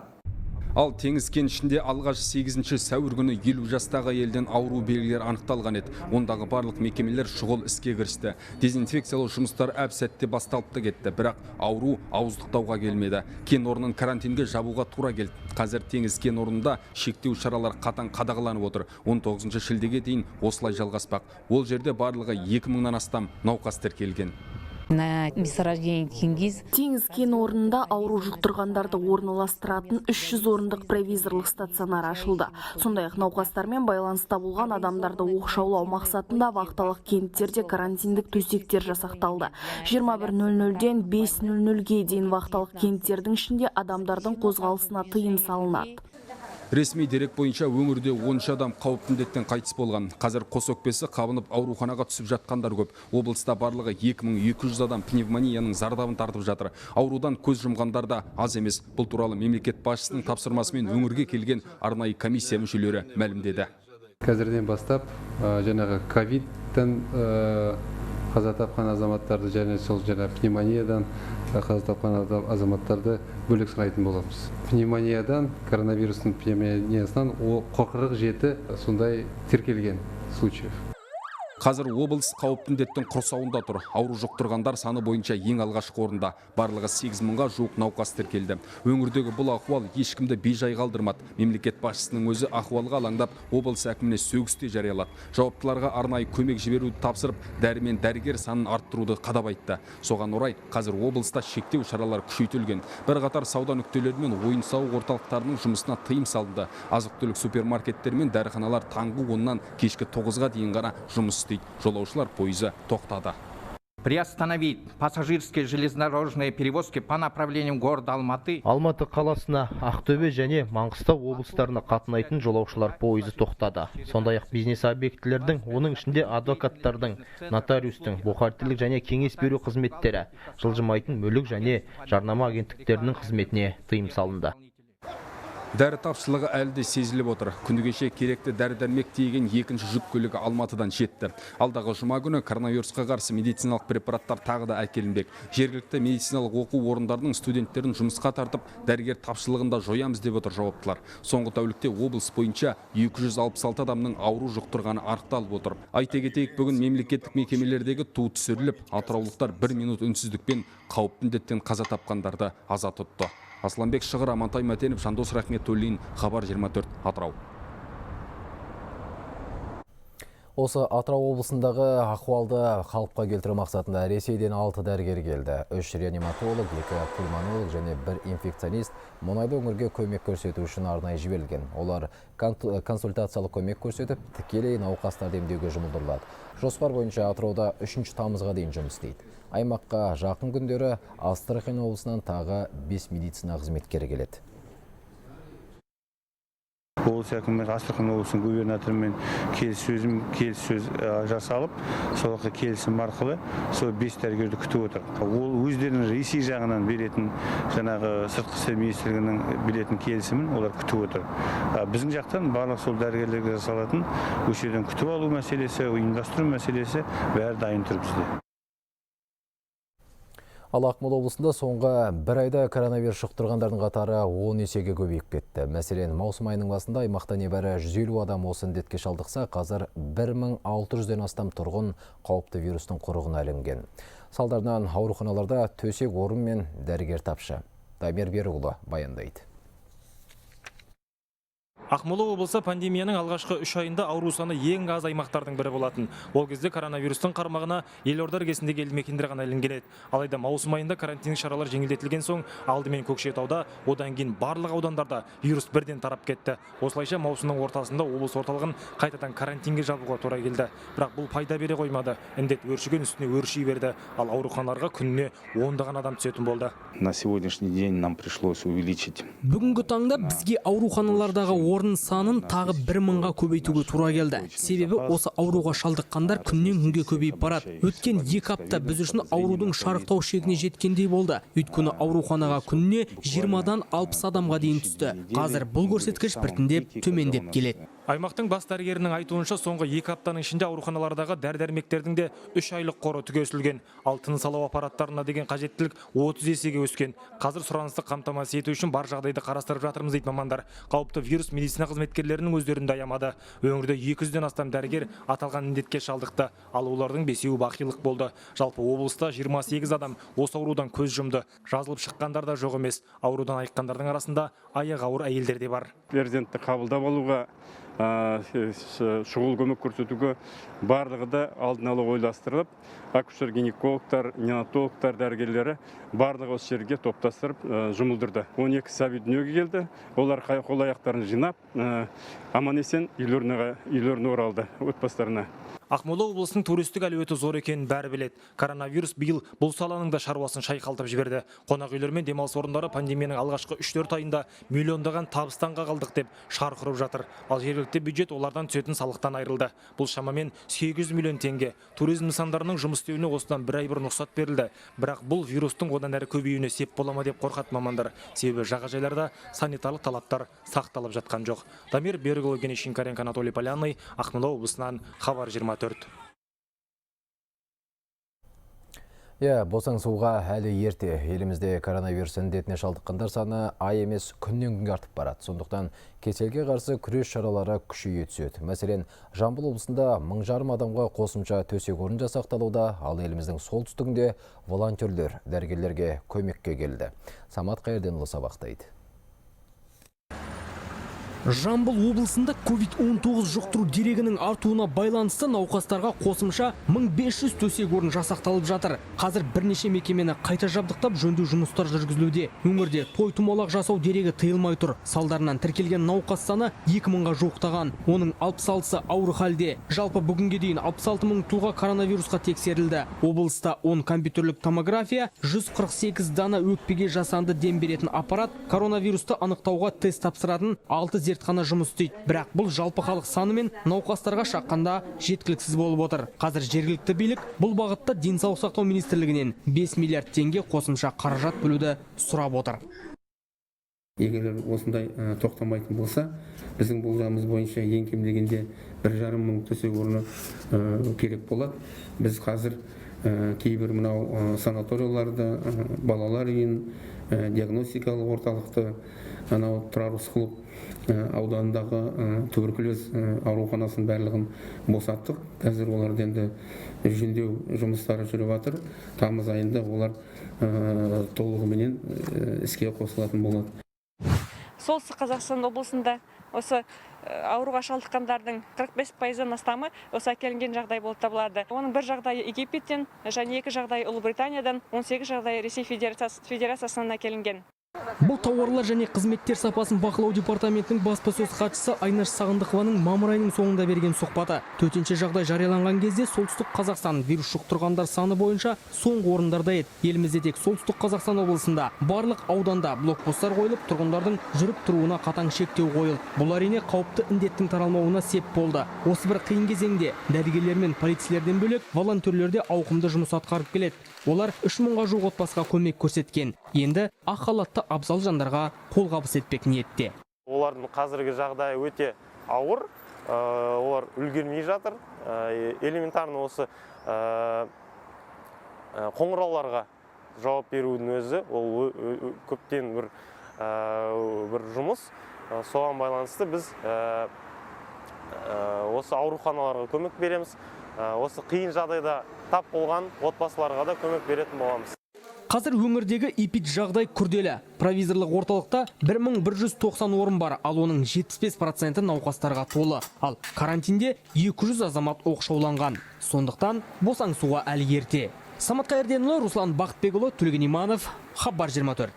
Ал Теңіз кенішінде алғаш 8 сәуір күні 50 жастағы әйелден ауру белгілері анықталған еді. Ондағы барлық мекемелер шұғыл іске кірісті. Дезинфекциялау жұмыстары әп-сәтте басталып та кетті, бірақ ауру ауыздықтауға келмеді. Кен орнын карантинге жабуға тура келді. Қазір Теңіз кен орнында шектеу шаралары қатаң қадағаланып отыр. 19 шілдеге дейін осылай жалғаспақ. Ол жерде барлығы 2000-нан астам науқас тіркелген. На месторождении Тенгиз. Теңіз кен орнында ауру жұқтырғандарды орналастыратын 300 орындық провизорлық стационар ашылды. Сондай-ақ науқастармен байланыста болған адамдарды оқшаулау мақсатында вахталық кенттерде карантиндік төсектер жасақталды. 21:00-ден 5:00-ге дейін вахталық кенттердің ішінде адамдардың қозғалысына тыйым салынады. Ресми дерек бойынша өңірде 13 адам қауіпті індеттен қайтыс болған. Қазір қос өкпесі қабынып ауруханаға түсіп жатқандар көп. Облыста барлығы 2200 адам пневмонияның зардабын тартып жатыр. Аурудан көз жұмғандар да аз емес. Бұл туралы мемлекет басшысының тапсырмасымен өңірге келген арнайы комиссия мүшелері мәлімдеді. Қазірден бастап жаңағы ковидтен қаза тапқан азаматтарды және сол жаңа пневмониядан қаза тапқан азаматтарды бөлек санайтын боламыз. Пневмониядан, коронавирустың пневмониясынан 47 сондай тіркелген случаев. Қазір облыс қауіпті індеттің құрсауында тұр. Ауру жұқтырғандар саны бойынша ең алғашқы орында. Барлығы 8000-ға жуық науқас тіркелді. Өңірдегі бұл ахуал ешкімді бейжай қалдырмады. Мемлекет басшысының өзі ахуалға алаңдап, облыс әкіміне сөгіс те жариялады. Жауаптыларға арнайы көмек жіберуді тапсырып, дәрі мен дәрігер санын арттыруды қадап айтты. Соған орай қазір облыста шектеу шаралары күшейтілген. Бірқатар сауда нүктелері мен ойын-сауық орталықтарының жұмысына тыйым салынды. Азық-түлік супермаркеттер мен дәріханалар таңғы 10-нан кешкі 9-ға дейін ғана жұмыс істейді. Жолаушылар пойызы тоқтады. Приостановить пассажирские железнодорожные перевозки по направлению города Алматы. Алматы қаласына, Ақтөбе және Маңғыстау облыстарына қатынайтын жолаушылар пойызы тоқтады. Сондай-ақ бизнес объектілердің, оның ішінде адвокаттардың, нотариустың, бухгалтерлік және кеңес беру қызметтері, жылжымайтын мүлік және жарнама агенттіктерінің қызметіне тыйым салынды. Дәрі тапшылығы әлі де сезіліп отыр. Күні кеше керекті дәрі-дәрмек тиеген екінші жүк көлігі Алматыдан жетті. Алдағы жұма күні коронавирусқа қарсы медициналық препараттар тағы да әкелінбек. Жергілікті медициналық оқу орындарының студенттерін жұмысқа тартып, дәрігер тапшылығын да жоямыз деп отыр жауаптылар. Соңғы тәулікте облыс бойынша 266 адамның ауру жұқтырғаны анықталып отыр. Айта кетейік, бүгін мемлекеттік мекемелердегі ту түсіріліп, атыраулықтар бір минут үнсіздікпен қауіпті індеттен қаза тапқандарды аза тұтты. Асланбек Шығыр, Амантай Мәтенов, Жандос Рахметуллин, Хабар 24, Атырау. Осы Атырау облысындағы ахуалды қалыпқа келтіру мақсатында Ресейден 6 дәрігер келді. 3 реаниматолог, 2 пульмонолог және 1 инфекционист мұнайды өңірге көмек көрсету үшін арнайы жіберілген. Олар консультациялық көмек көрсетіп, тікелей науқастарды емдеуге жұмылдырылады. Жоспар бойынша Атырауда 3 тамызға дейін жұмыс істейді. Аймаққа жақын күндері Астрахань облысынан тағы 5 медицина қызметкері келеді. Облыс әкімі Астрахань облысының губернаторымен келіссөз жасалып, сол келісім арқылы сол 5 дәрігерді күтіп отыр. Ол өздерінің Ресей жағынан беретін, жаңағы сыртқы істер министрлігінің беретін келісімін олар күтіп отыр. Біздің жақтан барлық сол дәрігерлерге жасалатын осы жерден күтіп алу мәселесі, ұйымдастыру мәселесі бәрі дайын тұр бізде. Ал Ақмола облысында соңғы бір айда коронавирус жұқтырғандардың қатары 10 есеге көбейіп кетті. Мәселен, маусым айының басында аймақта небәрі 150 адам осы індетке шалдықса, қазір 1600-ден астам тұрғын қауіпті вирустың құрығына ілінген. Салдарынан ауруханаларда төсек орын мен дәрігер тапшы. Дамир Берікұлы баяндайды. Ақмола облысы пандемияның алғашқы 3 айында ауру саны ең аз аймақтардың бірі болатын. Ол кезде коронавирустың қармағына елорда іргесіндегі елді мекендер ғана ілінген еді. Алайда маусым айында карантиндік шаралар жеңілдетілген соң, алдымен Көкшетауда, одан кейін барлық аудандарда вирус бірден тарап кетті. Осылайша маусымның ортасында облыс орталығын қайтадан карантинге жабуға тура келді. Бірақ бұл пайда бере қоймады. Індет өршіген үстіне өрши берді. Ал ауруханаларға күніне ондаған адам түсетін болды. На сегодняшний день нам пришлось увеличить. Бүгінгі таңда бізге ауруханалардағы орын санын тағы 1000-ға көбейтуге тура келді. Себебі осы ауруға шалдыққандар күннен күнге көбейіп барады. Өткен 2 апта біз үшін аурудың шарықтау шегіне жеткендей болды. Өйткені ауруханаға күніне 20-дан 60 адамға дейін түсті. Қазір бұл көрсеткіш біртіндеп төмендеп келеді. Аймақтың бас дәрігерінің айтуынша, соңғы 2 аптаның ішінде ауруханалардағы дәрі-дәрмектердің де 3 айлық қоры түгесілген. Ал тыныс алу аппараттарына деген қажеттілік 30 есеге өскен. Қазір сұранысты қамтамасыз ету үшін бар жағдайды қарастырып жатырмыз дейді мамандар. Қауіпті вирус медицина қызметкерлерінің өздерін де аямады. Өңірде 200-ден астам дәрігер аталған індетке шалдықты. Ал олардың 5-еуі бақилық болды. Жалпы облыста 28 адам осы аурудан көз жұмды. Жазылып шыққандар да жоқ емес. Аурудан айыққандардың арасында аяғы ауыр әйелдер де бар. Перзентті қабылдап алуға, шұғыл көмек көрсетуге барлығы да алдын ала ойластырылып, акушер-гинекологтар, неонатологтар дәрігерлері барлығы осы жерге топтастырып жұмылдырды. 12 сәби дүниеге келді. Олар қол аяқтарын жинап, аман есен үйлеріне оралды, отбасыларына. Ақмола облысының туристік әлеуеті зор екенін бәрі біледі. Коронавирус биыл бұл саланың да шаруасын шайқалтып жіберді. Қонақ үйлер мен демалыс орындары пандемияның алғашқы 3-4 айында миллиондаған табыстан қағылдық деп шарқ ұрып жатыр. Ал жергілікті бюджет олардан түсетін салықтан айырылды. Бұл шамамен 800 миллион теңге. Туризм нысандарының жұмыс істеуіне осыдан бір ай бұрын рұқсат берілді. Бірақ бұл вирустың одан әрі көбеюіне сеп бола ма деп қорқады мамандар. Себебі жағажайларда санитарлық талаптар сақталып жатқан жоқ. Дамир Берікұлы, Евгений Шинкаренко, Анатолий Полянный, Ақмола облысынан Хабар 24. Иә, босаңсуға әлі ерте. Елімізде коронавирус індетіне шалдыққандар саны ай емес күннен күнге артып барады. Сондықтан кеселге қарсы күрес шаралары күшейе түседі. Мәселен, Жамбыл облысында 1500 адамға қосымша төсек орын жасақталуда, ал еліміздің солтүстігінде волонтерлер дәрігерлерге көмекке келді. Самат Қайырденұлы сабақтайды. Жамбыл облысында COVID-19 жұқтыру дерегінің артуына байланысты науқастарға қосымша 1500 төсек орын жасақталып жатыр. Қазір бірнеше мекемені қайта жабдықтап жөндеу жұмыстар жүргізілуде. Өңірде той томалақ жасау дерегі тыйылмай тұр. Салдарынан тіркелген науқас саны 2000-ға жуықтаған. Оның 66-сы ауыр халде. Жалпы бүгінге дейін 66 мың тұлға коронавирусқа тексерілді. Облыста 10 компьютерлік томография, 148 дана өкпеге жасанды дем беретін аппарат, коронавирусты анықтауға тест тапсыратын 6 зертхана жұмыс істейді. Бірақ бұл жалпы халық саны мен науқастарға шаққанда жеткіліксіз болып отыр. Қазір жергілікті билік бұл бағытта Денсаулық сақтау министрлігінен 5 миллиард теңге қосымша қаражат бөлуді сұрап отыр. Егер осындай тоқтамайтын болса, біздің болжамымыз бойынша ең кем дегенде 1,5 мың төсек орны керек болады. Біз қазір кейбір мынау санаторияларды, балалар үйін, диагностикалық орталықты, анау Тұрар Рысқұлов ауданындағы туберкулез ауруханасын барлығын босаттық. Қазір оларды енді жөндеу жұмыстары жүріп жатыр. Тамыз айында олар толығыменен іске қосылатын болады. Солтүстік Қазақстан облысында осы ауруға шалдыққандардың 45%-дан астамы осы әкелінген жағдай болып табылады. Оның бір жағдайы Египеттен, және 2 жағдайы Ұлыбританиядан, 18 жағдайы Ресей Федерациясынан әкелінген. Бұл тауарлар және қызметтер сапасын бақылау департаментінің баспасөз хатшысы Айнаш Сағындықованың мамыр айының соңында берген сұхбаты. Төтенше жағдай жарияланған кезде Солтүстік Қазақстан вирус жұқтырғандар саны бойынша соңғы орындарда еді. Елімізде тек Солтүстік Қазақстан облысында барлық ауданда блокпосттар қойылып, тұрғындардың жүріп тұруына қатаң шектеу қойылды. Бұл әрине қауіпті індеттің таралмауына сеп болды. Осы бір қиын кезеңде дәрігерлер мен полицейлерден бөлек волонтерлер де ауқымды жұмыс атқарып келеді. Олар 3000-ға жуық отбасыға көмек көрсеткен. Енді ақ халатты абзал жандарға қолғабыс етпек ниетте. Олардың қазіргі жағдайы өте ауыр, олар үлгермей жатыр. Элементарно осы қоңырауларға жауап берудің өзі ол көптен бір жұмыс. Соған байланысты біз осы ауруханаларға көмек береміз. Осы қиын жағдайда тап болған отбасыларға да көмек беретін боламыз. Қазір өңірдегі эпид жағдай күрделі. Провизорлық орталықта 1190 орын бар, ал оның 75% науқастарға толы. Ал карантинде 200 азамат оқшауланған. Сондықтан босаңсуға әлі ерте. Самат Қайырденұлы, Руслан Бақытбекұлы, Төлеген Иманов, Хабар 24.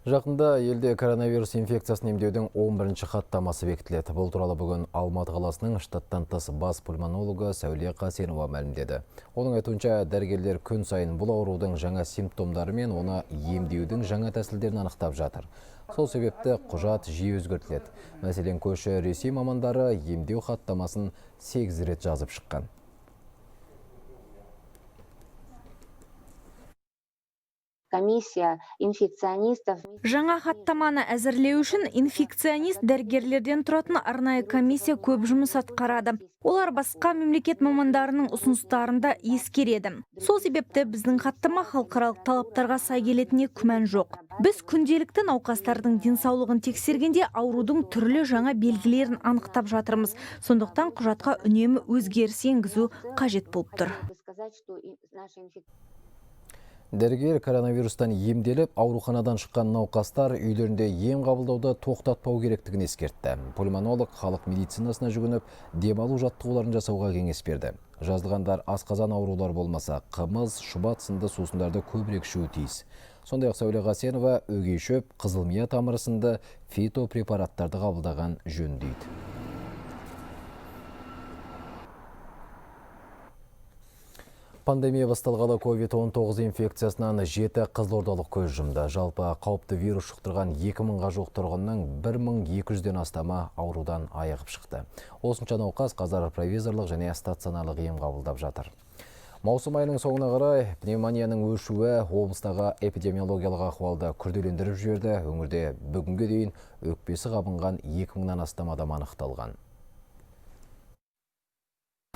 Жақында елде коронавирус инфекциясын емдеудің 11-ші хаттамасы бекітіледі. Бұл туралы бүгін Алматы қаласының штаттан тыс бас пульмонологы Сәуле Қасенова мәлімдеді. Оның айтуынша, дәрігерлер күн сайын бұл аурудың жаңа симптомдары мен оны емдеудің жаңа тәсілдерін анықтап жатыр. Сол себепті құжат жиі өзгертіледі. Мәселен, көрші Ресей мамандары емдеу хаттамасын 8 рет жазып шыққан. Комиссия инфекционистов. Жаңа хаттаманы әзірлеу үшін инфекционист дәрігерлерден тұратын арнайы комиссия көп жұмыс атқарады. Олар басқа мемлекет мамандарының ұсыныстарын да ескереді. Сол себепті біздің хаттама халықаралық талаптарға сай келетініне күмән жоқ. Біз күнделікті науқастардың денсаулығын тексергенде аурудың түрлі жаңа белгілерін анықтап жатырмыз. Сондықтан құжатқа үнемі өзгеріс енгізу қажет болып тұр. Дәрігер коронавирустан емделіп, ауруханадан шыққан науқастар үйлерінде ем қабылдауды тоқтатпау керектігін ескертті. Пульмонолог халық медицинасына жүгініп, демалу жаттығуларын жасауға кеңес берді. Жазылғандар асқазан аурулары болмаса, қымыз, шұбат сынды сусындарды көбірек ішуі тиіс. Сондай-ақ Сәуле Қасенова өгей шөп, қызылмия тамыры сынды фитопрепараттарды қабылдаған жөн дейді. Пандемия басталғалы COVID-19 инфекциясынан 7 қызылордалық көз жұмды. Жалпы қауіпті вирус жұқтырған 2000-ға жуық тұрғынның 1200-ден астамы аурудан айығып шықты. Осынша науқас қазір провизорлық және стационарлық ем қабылдап жатыр. Маусым айының соңына қарай пневмонияның өршуі облыстағы эпидемиологиялық ахуалды күрделендіріп жіберді. Өңірде бүгінге дейін өкпесі қабынған 2000-нан астам адам анықталған.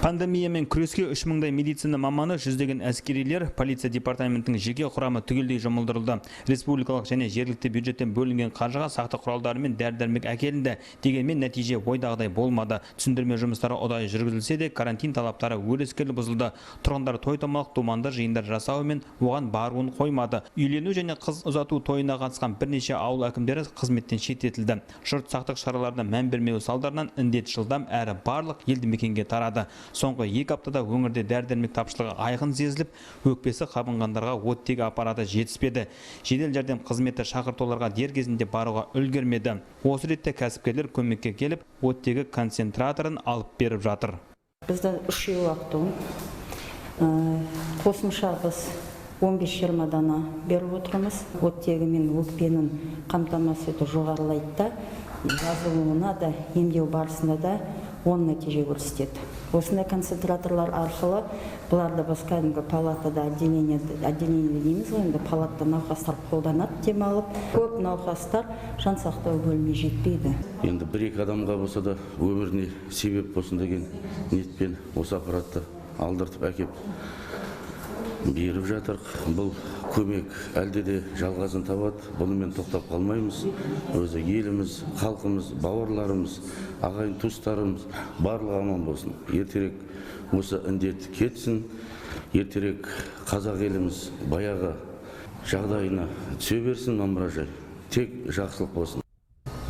Пандемиямен күреске 3000-дай медицина маманы, жүздеген әскерилер, полиция департаментінің жеке құрамы түгелдей жұмылдырылды. Республикалық және жергілікті бюджеттен бөлінген қаржыға сақтық құралдары мен дәрі-дәрмек әкелінді. Дегенмен нәтиже ойдағыдай болмады. Түсіндірме жұмыстары ұдайы жүргізілсе де, карантин талаптары өрескел бұзылды. Тұрғындар той-томалақ, думанды жиындар жасауы мен оған баруын қоймады. Үйлену және қыз ұзату тойына қатысқан бірнеше ауыл әкімдері қызметтен шеттетілді. Жұрт сақтық шараларына мән бермеу салдарынан індет жылдам әрі барлық елді мекенге тарады. Соңғы 2 аптада өңірде дәрі-дәрмек тапшылығы айқын сезіліп, өкпесі қабынғандарға оттегі аппараты жетіспеді. Жедел жәрдем қызметі шақыртуларға дер кезінде баруға үлгермеді. Осы ретте кәсіпкерлер көмекке келіп, оттегі концентраторын алып беріп жатыр. Бізде 3 уақыт қосымша біз 15-20 дана беріп отырмыз. Оттегі мен өкпенің қамтамасыз ету жоғарылайды да, жазылуына да, емдеу барысында да оң нәтиже көрсетеді. Осындай концентраторлар арқылы бұларды біз кәдімгі палатада отделение дейміз ғой, енді палатада науқастар қолданады демалып. Көп науқастар жан сақтау бөліміне жетпейді. Енді бір-екі адамға болса да өміріне себеп болсын деген ниетпен осы аппаратты алдыртып әкеп беріп жатыр. Бұл көмек әлде де жалғасын табады. Бұнымен тоқтап қалмаймыз. Өзі еліміз, халқымыз, бауырларымыз, ағайын туыстарымыз барлығы аман болсын. Ертерек осы індет кетсін, ертерек қазақ еліміз баяғы жағдайына түсе берсін, мамыражай. Тек жақсылық болсын.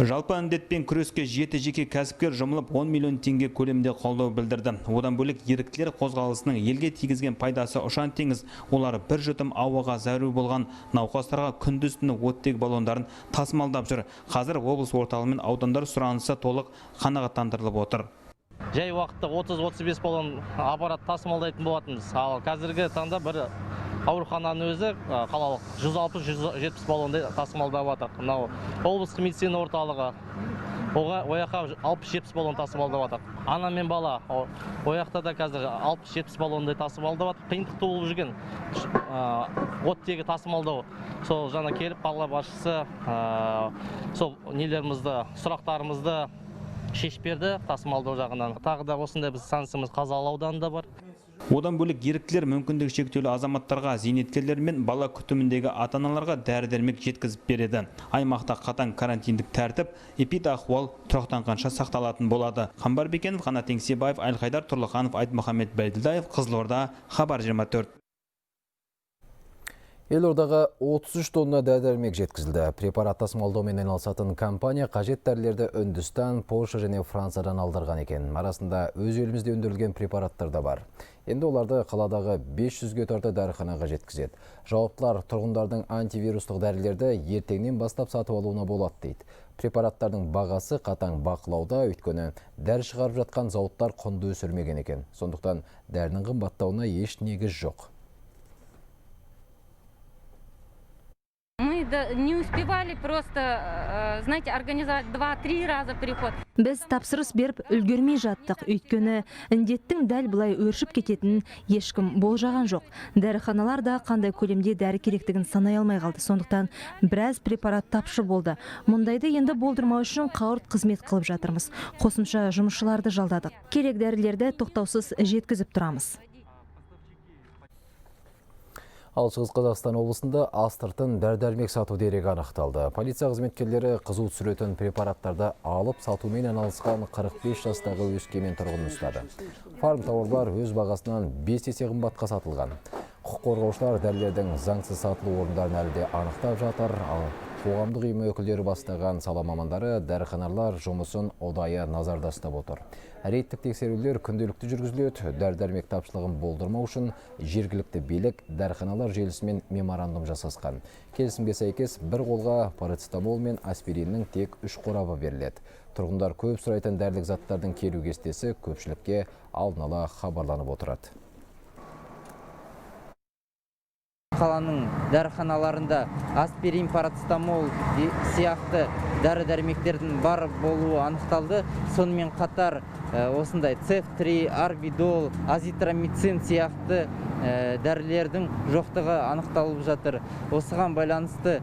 Жалпы індетпен күреске 7 жеке кәсіпкер жұмылып 10 миллион теңге көлемінде қолдау білдірді. Одан бөлек еріктілер қозғалысының елге тигізген пайдасы ұшан теңіз. Олар бір жұтым ауаға зәру болған науқастарға күндіз-түні оттегі баллондарын тасымалдап жүр. Қазір облыс орталығы мен аудандар сұранысы толық қанағаттандырылып отыр. Жай уақытта 30-35 баллон аппарат тасымалдайтын болатынбыз. Ал қазіргі таңда бір аурухананың өзі қалалық 160-170 баллондай тасымалдап жатыр. Мынау облыстық медицина орталығы ояққа 60-70 баллон тасымалдап жатыр. Ана мен бала ояқта да қазір 60-70 баллондай тасымалдап жатыр. Қиындық туылып жүрген оттегі тасымалдау. Сол жаңа келіп қала басшысы сол нелерімізді, сұрақтарымызды шешіп берді тасымалдау жағынан. Тағы да осындай біз станциямыз Қазалы ауданында бар. Одан бөлек еріктілер мүмкіндігі шектеулі азаматтарға, зейнеткерлер мен бала күтіміндегі ата-аналарға дәрі-дәрмек жеткізіп береді. Аймақта қатаң карантиндік тәртіп, эпидахуал тұрақтанғанша сақталатын болады. Қамбар Бекенов, Қанат Еңсебаев, Әлқайдар Тұрлыханов, Айтмұхаммед Бәйділдаев, Қызылорда, Хабар 24. Елордаға 33 тонна дәрі-дәрмек жеткізілді. Препарат тасымалдаумен айналысатын компания қажет дәрілерді Үндістан, Польша және Франциядан алдырған екен. Арасында өз елімізде өндірілген препараттар да бар. Енді оларды қаладағы 500-ге тарта дәріханаға жеткізеді. Жауаптылар тұрғындардың антивирустық дәрілерді ертеңнен бастап сатып алуына болады дейді. Препараттардың бағасы қатаң бақылауда, өйткені дәрі шығарып жатқан зауыттар құнды өсірмеген екен. Сондықтан дәрінің қымбаттауына еш негіз жоқ. Мы не успевали просто, знаете, организовать 2-3 раза переход. Біз тапсырыс беріп үлгермей жаттық, өйткені індеттің дәл бұлай өршіп кететінін ешкім болжаған жоқ. Дәріханалар да қандай көлемде дәрі керектігін санай алмай қалды. Сондықтан біраз препарат тапшы болды. Мұндайды енді болдырмау үшін қауырт қызмет қылып жатырмыз. Қосымша жұмысшыларды жалдадық. Керек дәрілерді тоқтаусыз жеткізіп тұрамыз. Ал Шығыс Қазақстан облысында астыртын дәрі-дәрмек сату дерегі анықталды. Полиция қызметкерлері қызу түсіретін препараттарды алып сатумен айналысқан 45 жастағы Өскемен тұрғынын ұстады. Фарм тауарлар өз бағасынан 5 есе қымбатқа сатылған. Құқық қорғаушылар дәрілердің заңсыз сатылу орындарын әлі де анықтап жатыр. Ал қоғамдық ұйым өкілдері бастаған сала мамандары дәріханалар жұмысын ұдайы назарда ұстап отыр. Рейдтік тексерулер күнделікті жүргізіледі. Дәрі-дәрмек тапшылығын болдырмау үшін жергілікті билік дәріханалар желісімен меморандум жасасқан. Келісімге сәйкес бір қолға парацетамол мен аспириннің тек 3 қорабы беріледі. Тұрғындар көп сұрайтын дәрілік заттардың келу кестесі көпшілікке алдын ала хабарланып отырады. Қаланың дәріханаларында аспирин, парацетамол сияқты дәрі-дәрмектердің бар болуы анықталды. Сонымен қатар осындай цеф-3, арбидол, азитромицин сияқты дәрілердің жоқтығы анықталып жатыр. Осыған байланысты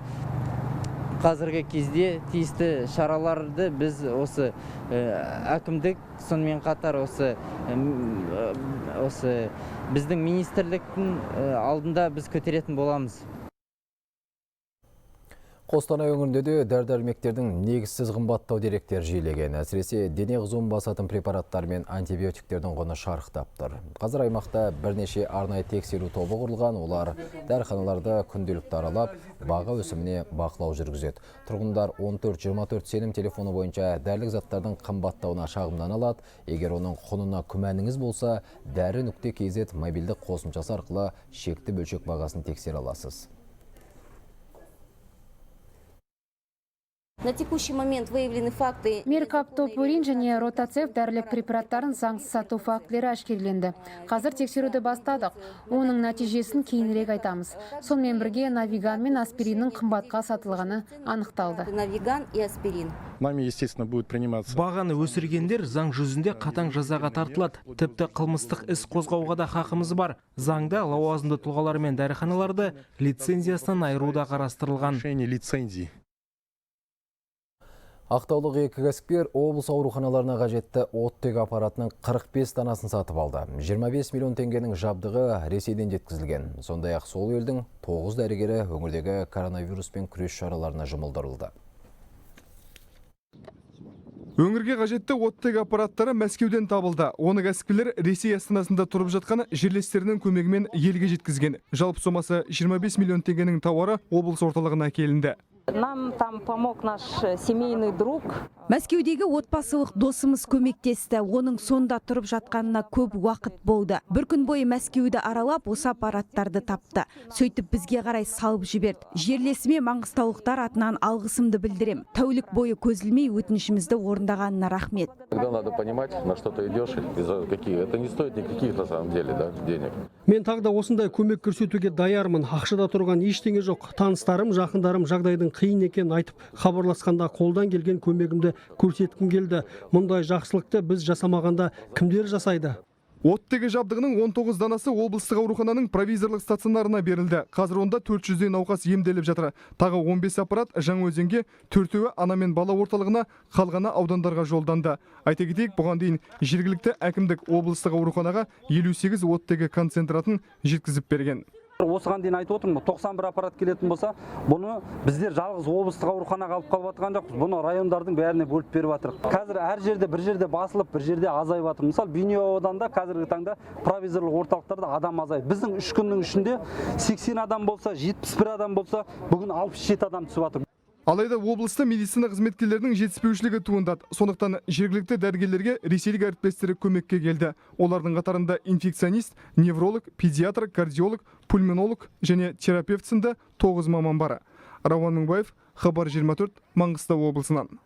қазіргі кезде тиісті шараларды біз осы әкімдік, сонымен қатар осы біздің министрліктің алдында біз көтеретін боламыз. Қостанай өңірінде де дәрі-дәрмектердің негізсіз қымбаттау деректері жиілеген. Әсіресе дене қызуын басатын препараттар мен антибиотиктердің құны шарықтап тұр. Қазір аймақта бірнеше арнайы тексеру тобы құрылған. Олар дәріханаларды күнделікті аралап, баға өсіміне бақылау жүргізеді. Тұрғындар 14-24 сенім телефоны бойынша дәрілік заттардың қымбаттауына шағымдана алады. Егер оның құнына күмәніңіз болса, дәрі.kz мобильді қосымшасы арқылы шекті бөлшек бағасын тексере аласыз. На текущий момент выявлены факты. Меркаптопурин және ротацев дәрілік препараттарын заңсыз сату фактілері әшкереленді. Қазір тексеруді бастадық. Оның нәтижесін кейінірек айтамыз. Сонымен бірге навиган мен аспириннің қымбатқа сатылғаны анықталды. Навиган и аспирин. Нами, естественно, будет приниматься. Бағаны өсіргендер заң жүзінде қатаң жазаға тартылады. Тіпті қылмыстық іс қозғауға да хақымыз бар. Заңда лауазымды тұлғалар мен дәріханаларды лицензиясынан айыру да қарастырылған. Лицензии. Ақтаулық екі кәсіпкер облыс ауруханаларына қажетті оттегі аппаратының 45 данасын сатып алды. 25 миллион теңгенің жабдығы Ресейден жеткізілген. Сондай-ақ сол елдің 9 дәрігері өңірдегі коронавируспен күрес шараларына жұмылдырылды. Өңірге қажетті оттегі аппараттары Мәскеуден табылды. Оны кәсіпкерлер Ресей астанасында тұрып жатқан жерлестерінің көмегімен елге жеткізген. Жалпы сомасы 25 миллион теңгенің тауары облыс орталығына әкелінді. Нам там помог наш семейный друг. Мәскеудегі отбасылық досымыз көмектесті. Оның сонда тұрып жатқанына көп уақыт болды. Бір күн бойы Мәскеуді аралап, осы аппараттарды тапты. Сөйтіп бізге қарай салып жіберді. Жерлесіме маңғыстаулықтар атынан алғысымды білдірем. Тәулік бойы көз ілмей өтінішімізді орындағанына рахмет. Когда надо понимать, на что ты идешь и за какие. Это не стоит никаких на самом деле, да, денег. Мен тағы да осындай көмек көрсетуге даярмын. Ақшада тұрған ештеңе жоқ. Таныстарым, жақындарым жағдайдың қиын екенін айтып хабарласқанда қолдан келген көмегімді көрсеткім келді. Мұндай жақсылықты біз жасамағанда кімдер жасайды? Оттегі жабдығының 19 данасы облыстық аурухананың провизорлық стационарына берілді. Қазір онда 400-дей науқас емделіп жатыр. Тағы 15 аппарат Жаңаөзенге, төртеуі ана мен бала орталығына, қалғаны аудандарға жолданды. Айта кетейік, бұған дейін жергілікті әкімдік облыстық ауруханаға 58 оттегі концентратын жеткізіп берген. Осыған дейін айтып отырмын, 91 аппарат келетін болса, бұны біздер жалғыз облыстық ауруханаға алып қалып жатқан жоқпыз, бұны райондардың бәріне бөліп беріп жатырмыз. Қазір әр жерде бір жерде басылып, бір жерде азайып жатыр. Мысалы, Бейнеу ауданында қазіргі таңда провизорлық орталықтарда адам азайды. Біздің 3 күннің ішінде 80 адам болса, 71 адам болса, бүгін 67 адам түсіп жатыр. Алайда облыста медицина қызметкерлерінің жетіспеушілігі туындады. Сондықтан жергілікті дәрігерлерге ресейлік әріптестері көмекке келді. Олардың қатарында инфекционист, невролог, педиатр, кардиолог, пульмонолог және терапевт сынды 9 маман бар. Рауан Мыңбаев, Хабар 24, Маңғыстау облысынан.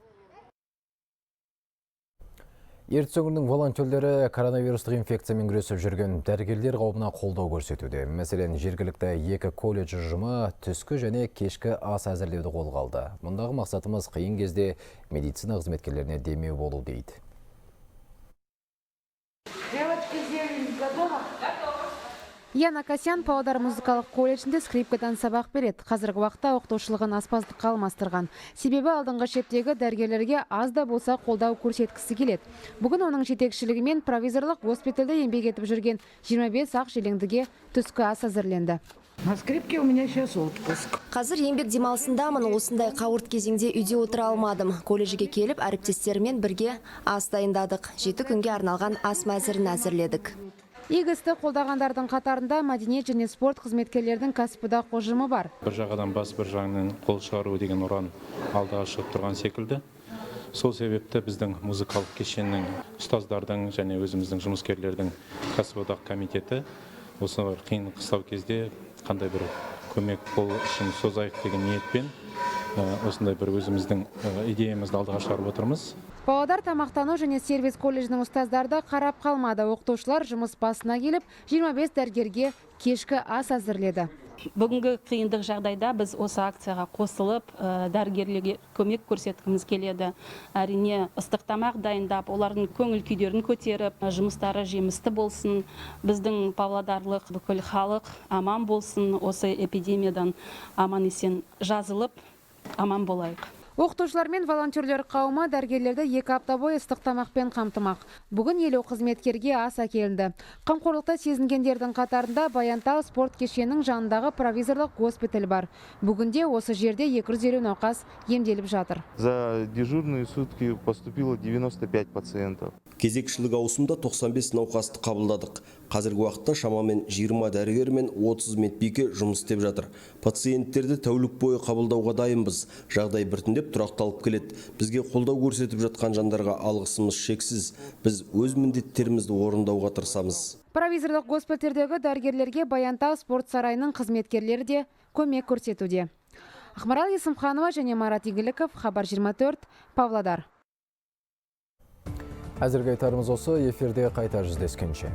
Ертіс өңірінің волонтерлері коронавирустық инфекциямен күресіп жүрген дәрігерлер қауымына қолдау көрсетуде. Мәселен, жергілікті екі колледж ұжымы түскі және кешкі ас әзірлеуді қолға алды. Мұндағы мақсатымыз қиын кезде медицина қызметкерлеріне демеу болу дейді. Девочки, зелень готова? Яна Касьян Павлодар музыкалық колледжінде скрипкадан сабақ береді. Қазіргі уақытта оқытушылығын аспаздыққа алмастырған. Себебі алдыңғы шептегі дәрігерлерге аз да болса қолдау көрсеткісі келеді. Бүгін оның жетекшілігімен провизорлық госпитальде еңбек етіп жүрген 25 ақ желеңдіге түскі ас әзірленді. На скрипке у меня сейчас отпуск. Қазір еңбек демалысындамын, осындай қауырт кезеңде үйде отыра алмадым. Колледжге келіп, әріптестеріммен бірге ас дайындадық. 7 күнге арналған ас мәзірін әзірледік. Игі істі қолдағандардың қатарында мәдениет және спорт қызметкерлерінің кәсіподақ ұжымы бар. Бір жағадан бас, бір жағынан қол шығару деген ұран алдыға шығып тұрған секілді. Сол себепті біздің музыкалық кешеннің ұстаздардың және өзіміздің жұмыскерлердің кәсіподақ комитеті осы бір қиын қыстау кезде қандай бір көмек қол ұшын созайық деген ниетпен осындай бір өзіміздің идеямызды алдыға шығарып отырмыз. Павлодар тамақтану және сервис колледжінің ұстаздары да қарап қалмады. Оқытушылар жұмыс басына келіп, 25 дәрігерге кешкі ас әзірледі. Бүгінгі қиындық жағдайда біз осы акцияға қосылып, дәрігерлерге көмек көрсеткіміз келеді. Әрине, ыстық тамақ дайындап, олардың көңіл күйлерін көтеріп, жұмыстары жемісті болсын. Біздің павлодарлық бүкіл халық аман болсын, осы эпидемиядан аман есен жазылып, аман болайық. Оқытушылар мен волонтерлер қауымы дәрігерлерді 2 апта бойы ыстық тамақпен қамтымақ. Бүгін 50 қызметкерге ас әкелінді. Қамқорлықты сезінгендердің қатарында Баянтау спорт кешенінің жанындағы провизорлық госпиталь бар. Бүгінде осы жерде 250 науқас емделіп жатыр. За дежурные сутки поступило 95 пациентов. Кезекшілік ауысымда 95 науқасты қабылдадық. Қазіргі уақытта шамамен 20 дәрігер мен 30 медбике жұмыс істеп жатыр. Пациенттерді тәулік бойы қабылдауға дайынбыз. Жағдай біртіндеп тұрақталып келеді. Бізге қолдау көрсетіп жатқан жандарға алғысымыз шексіз. Біз өз міндеттерімізді орындауға тырысамыз. Провизорлық госпитальдегі дәрігерлерге Баянтау спорт сарайының қызметкерлері де көмек көрсетуде. Ақмарал Есімханова және Марат Игіліков, Хабар 24, Павлодар. Әзірге айтарымыз осы, эфирде қайта жүздескенше.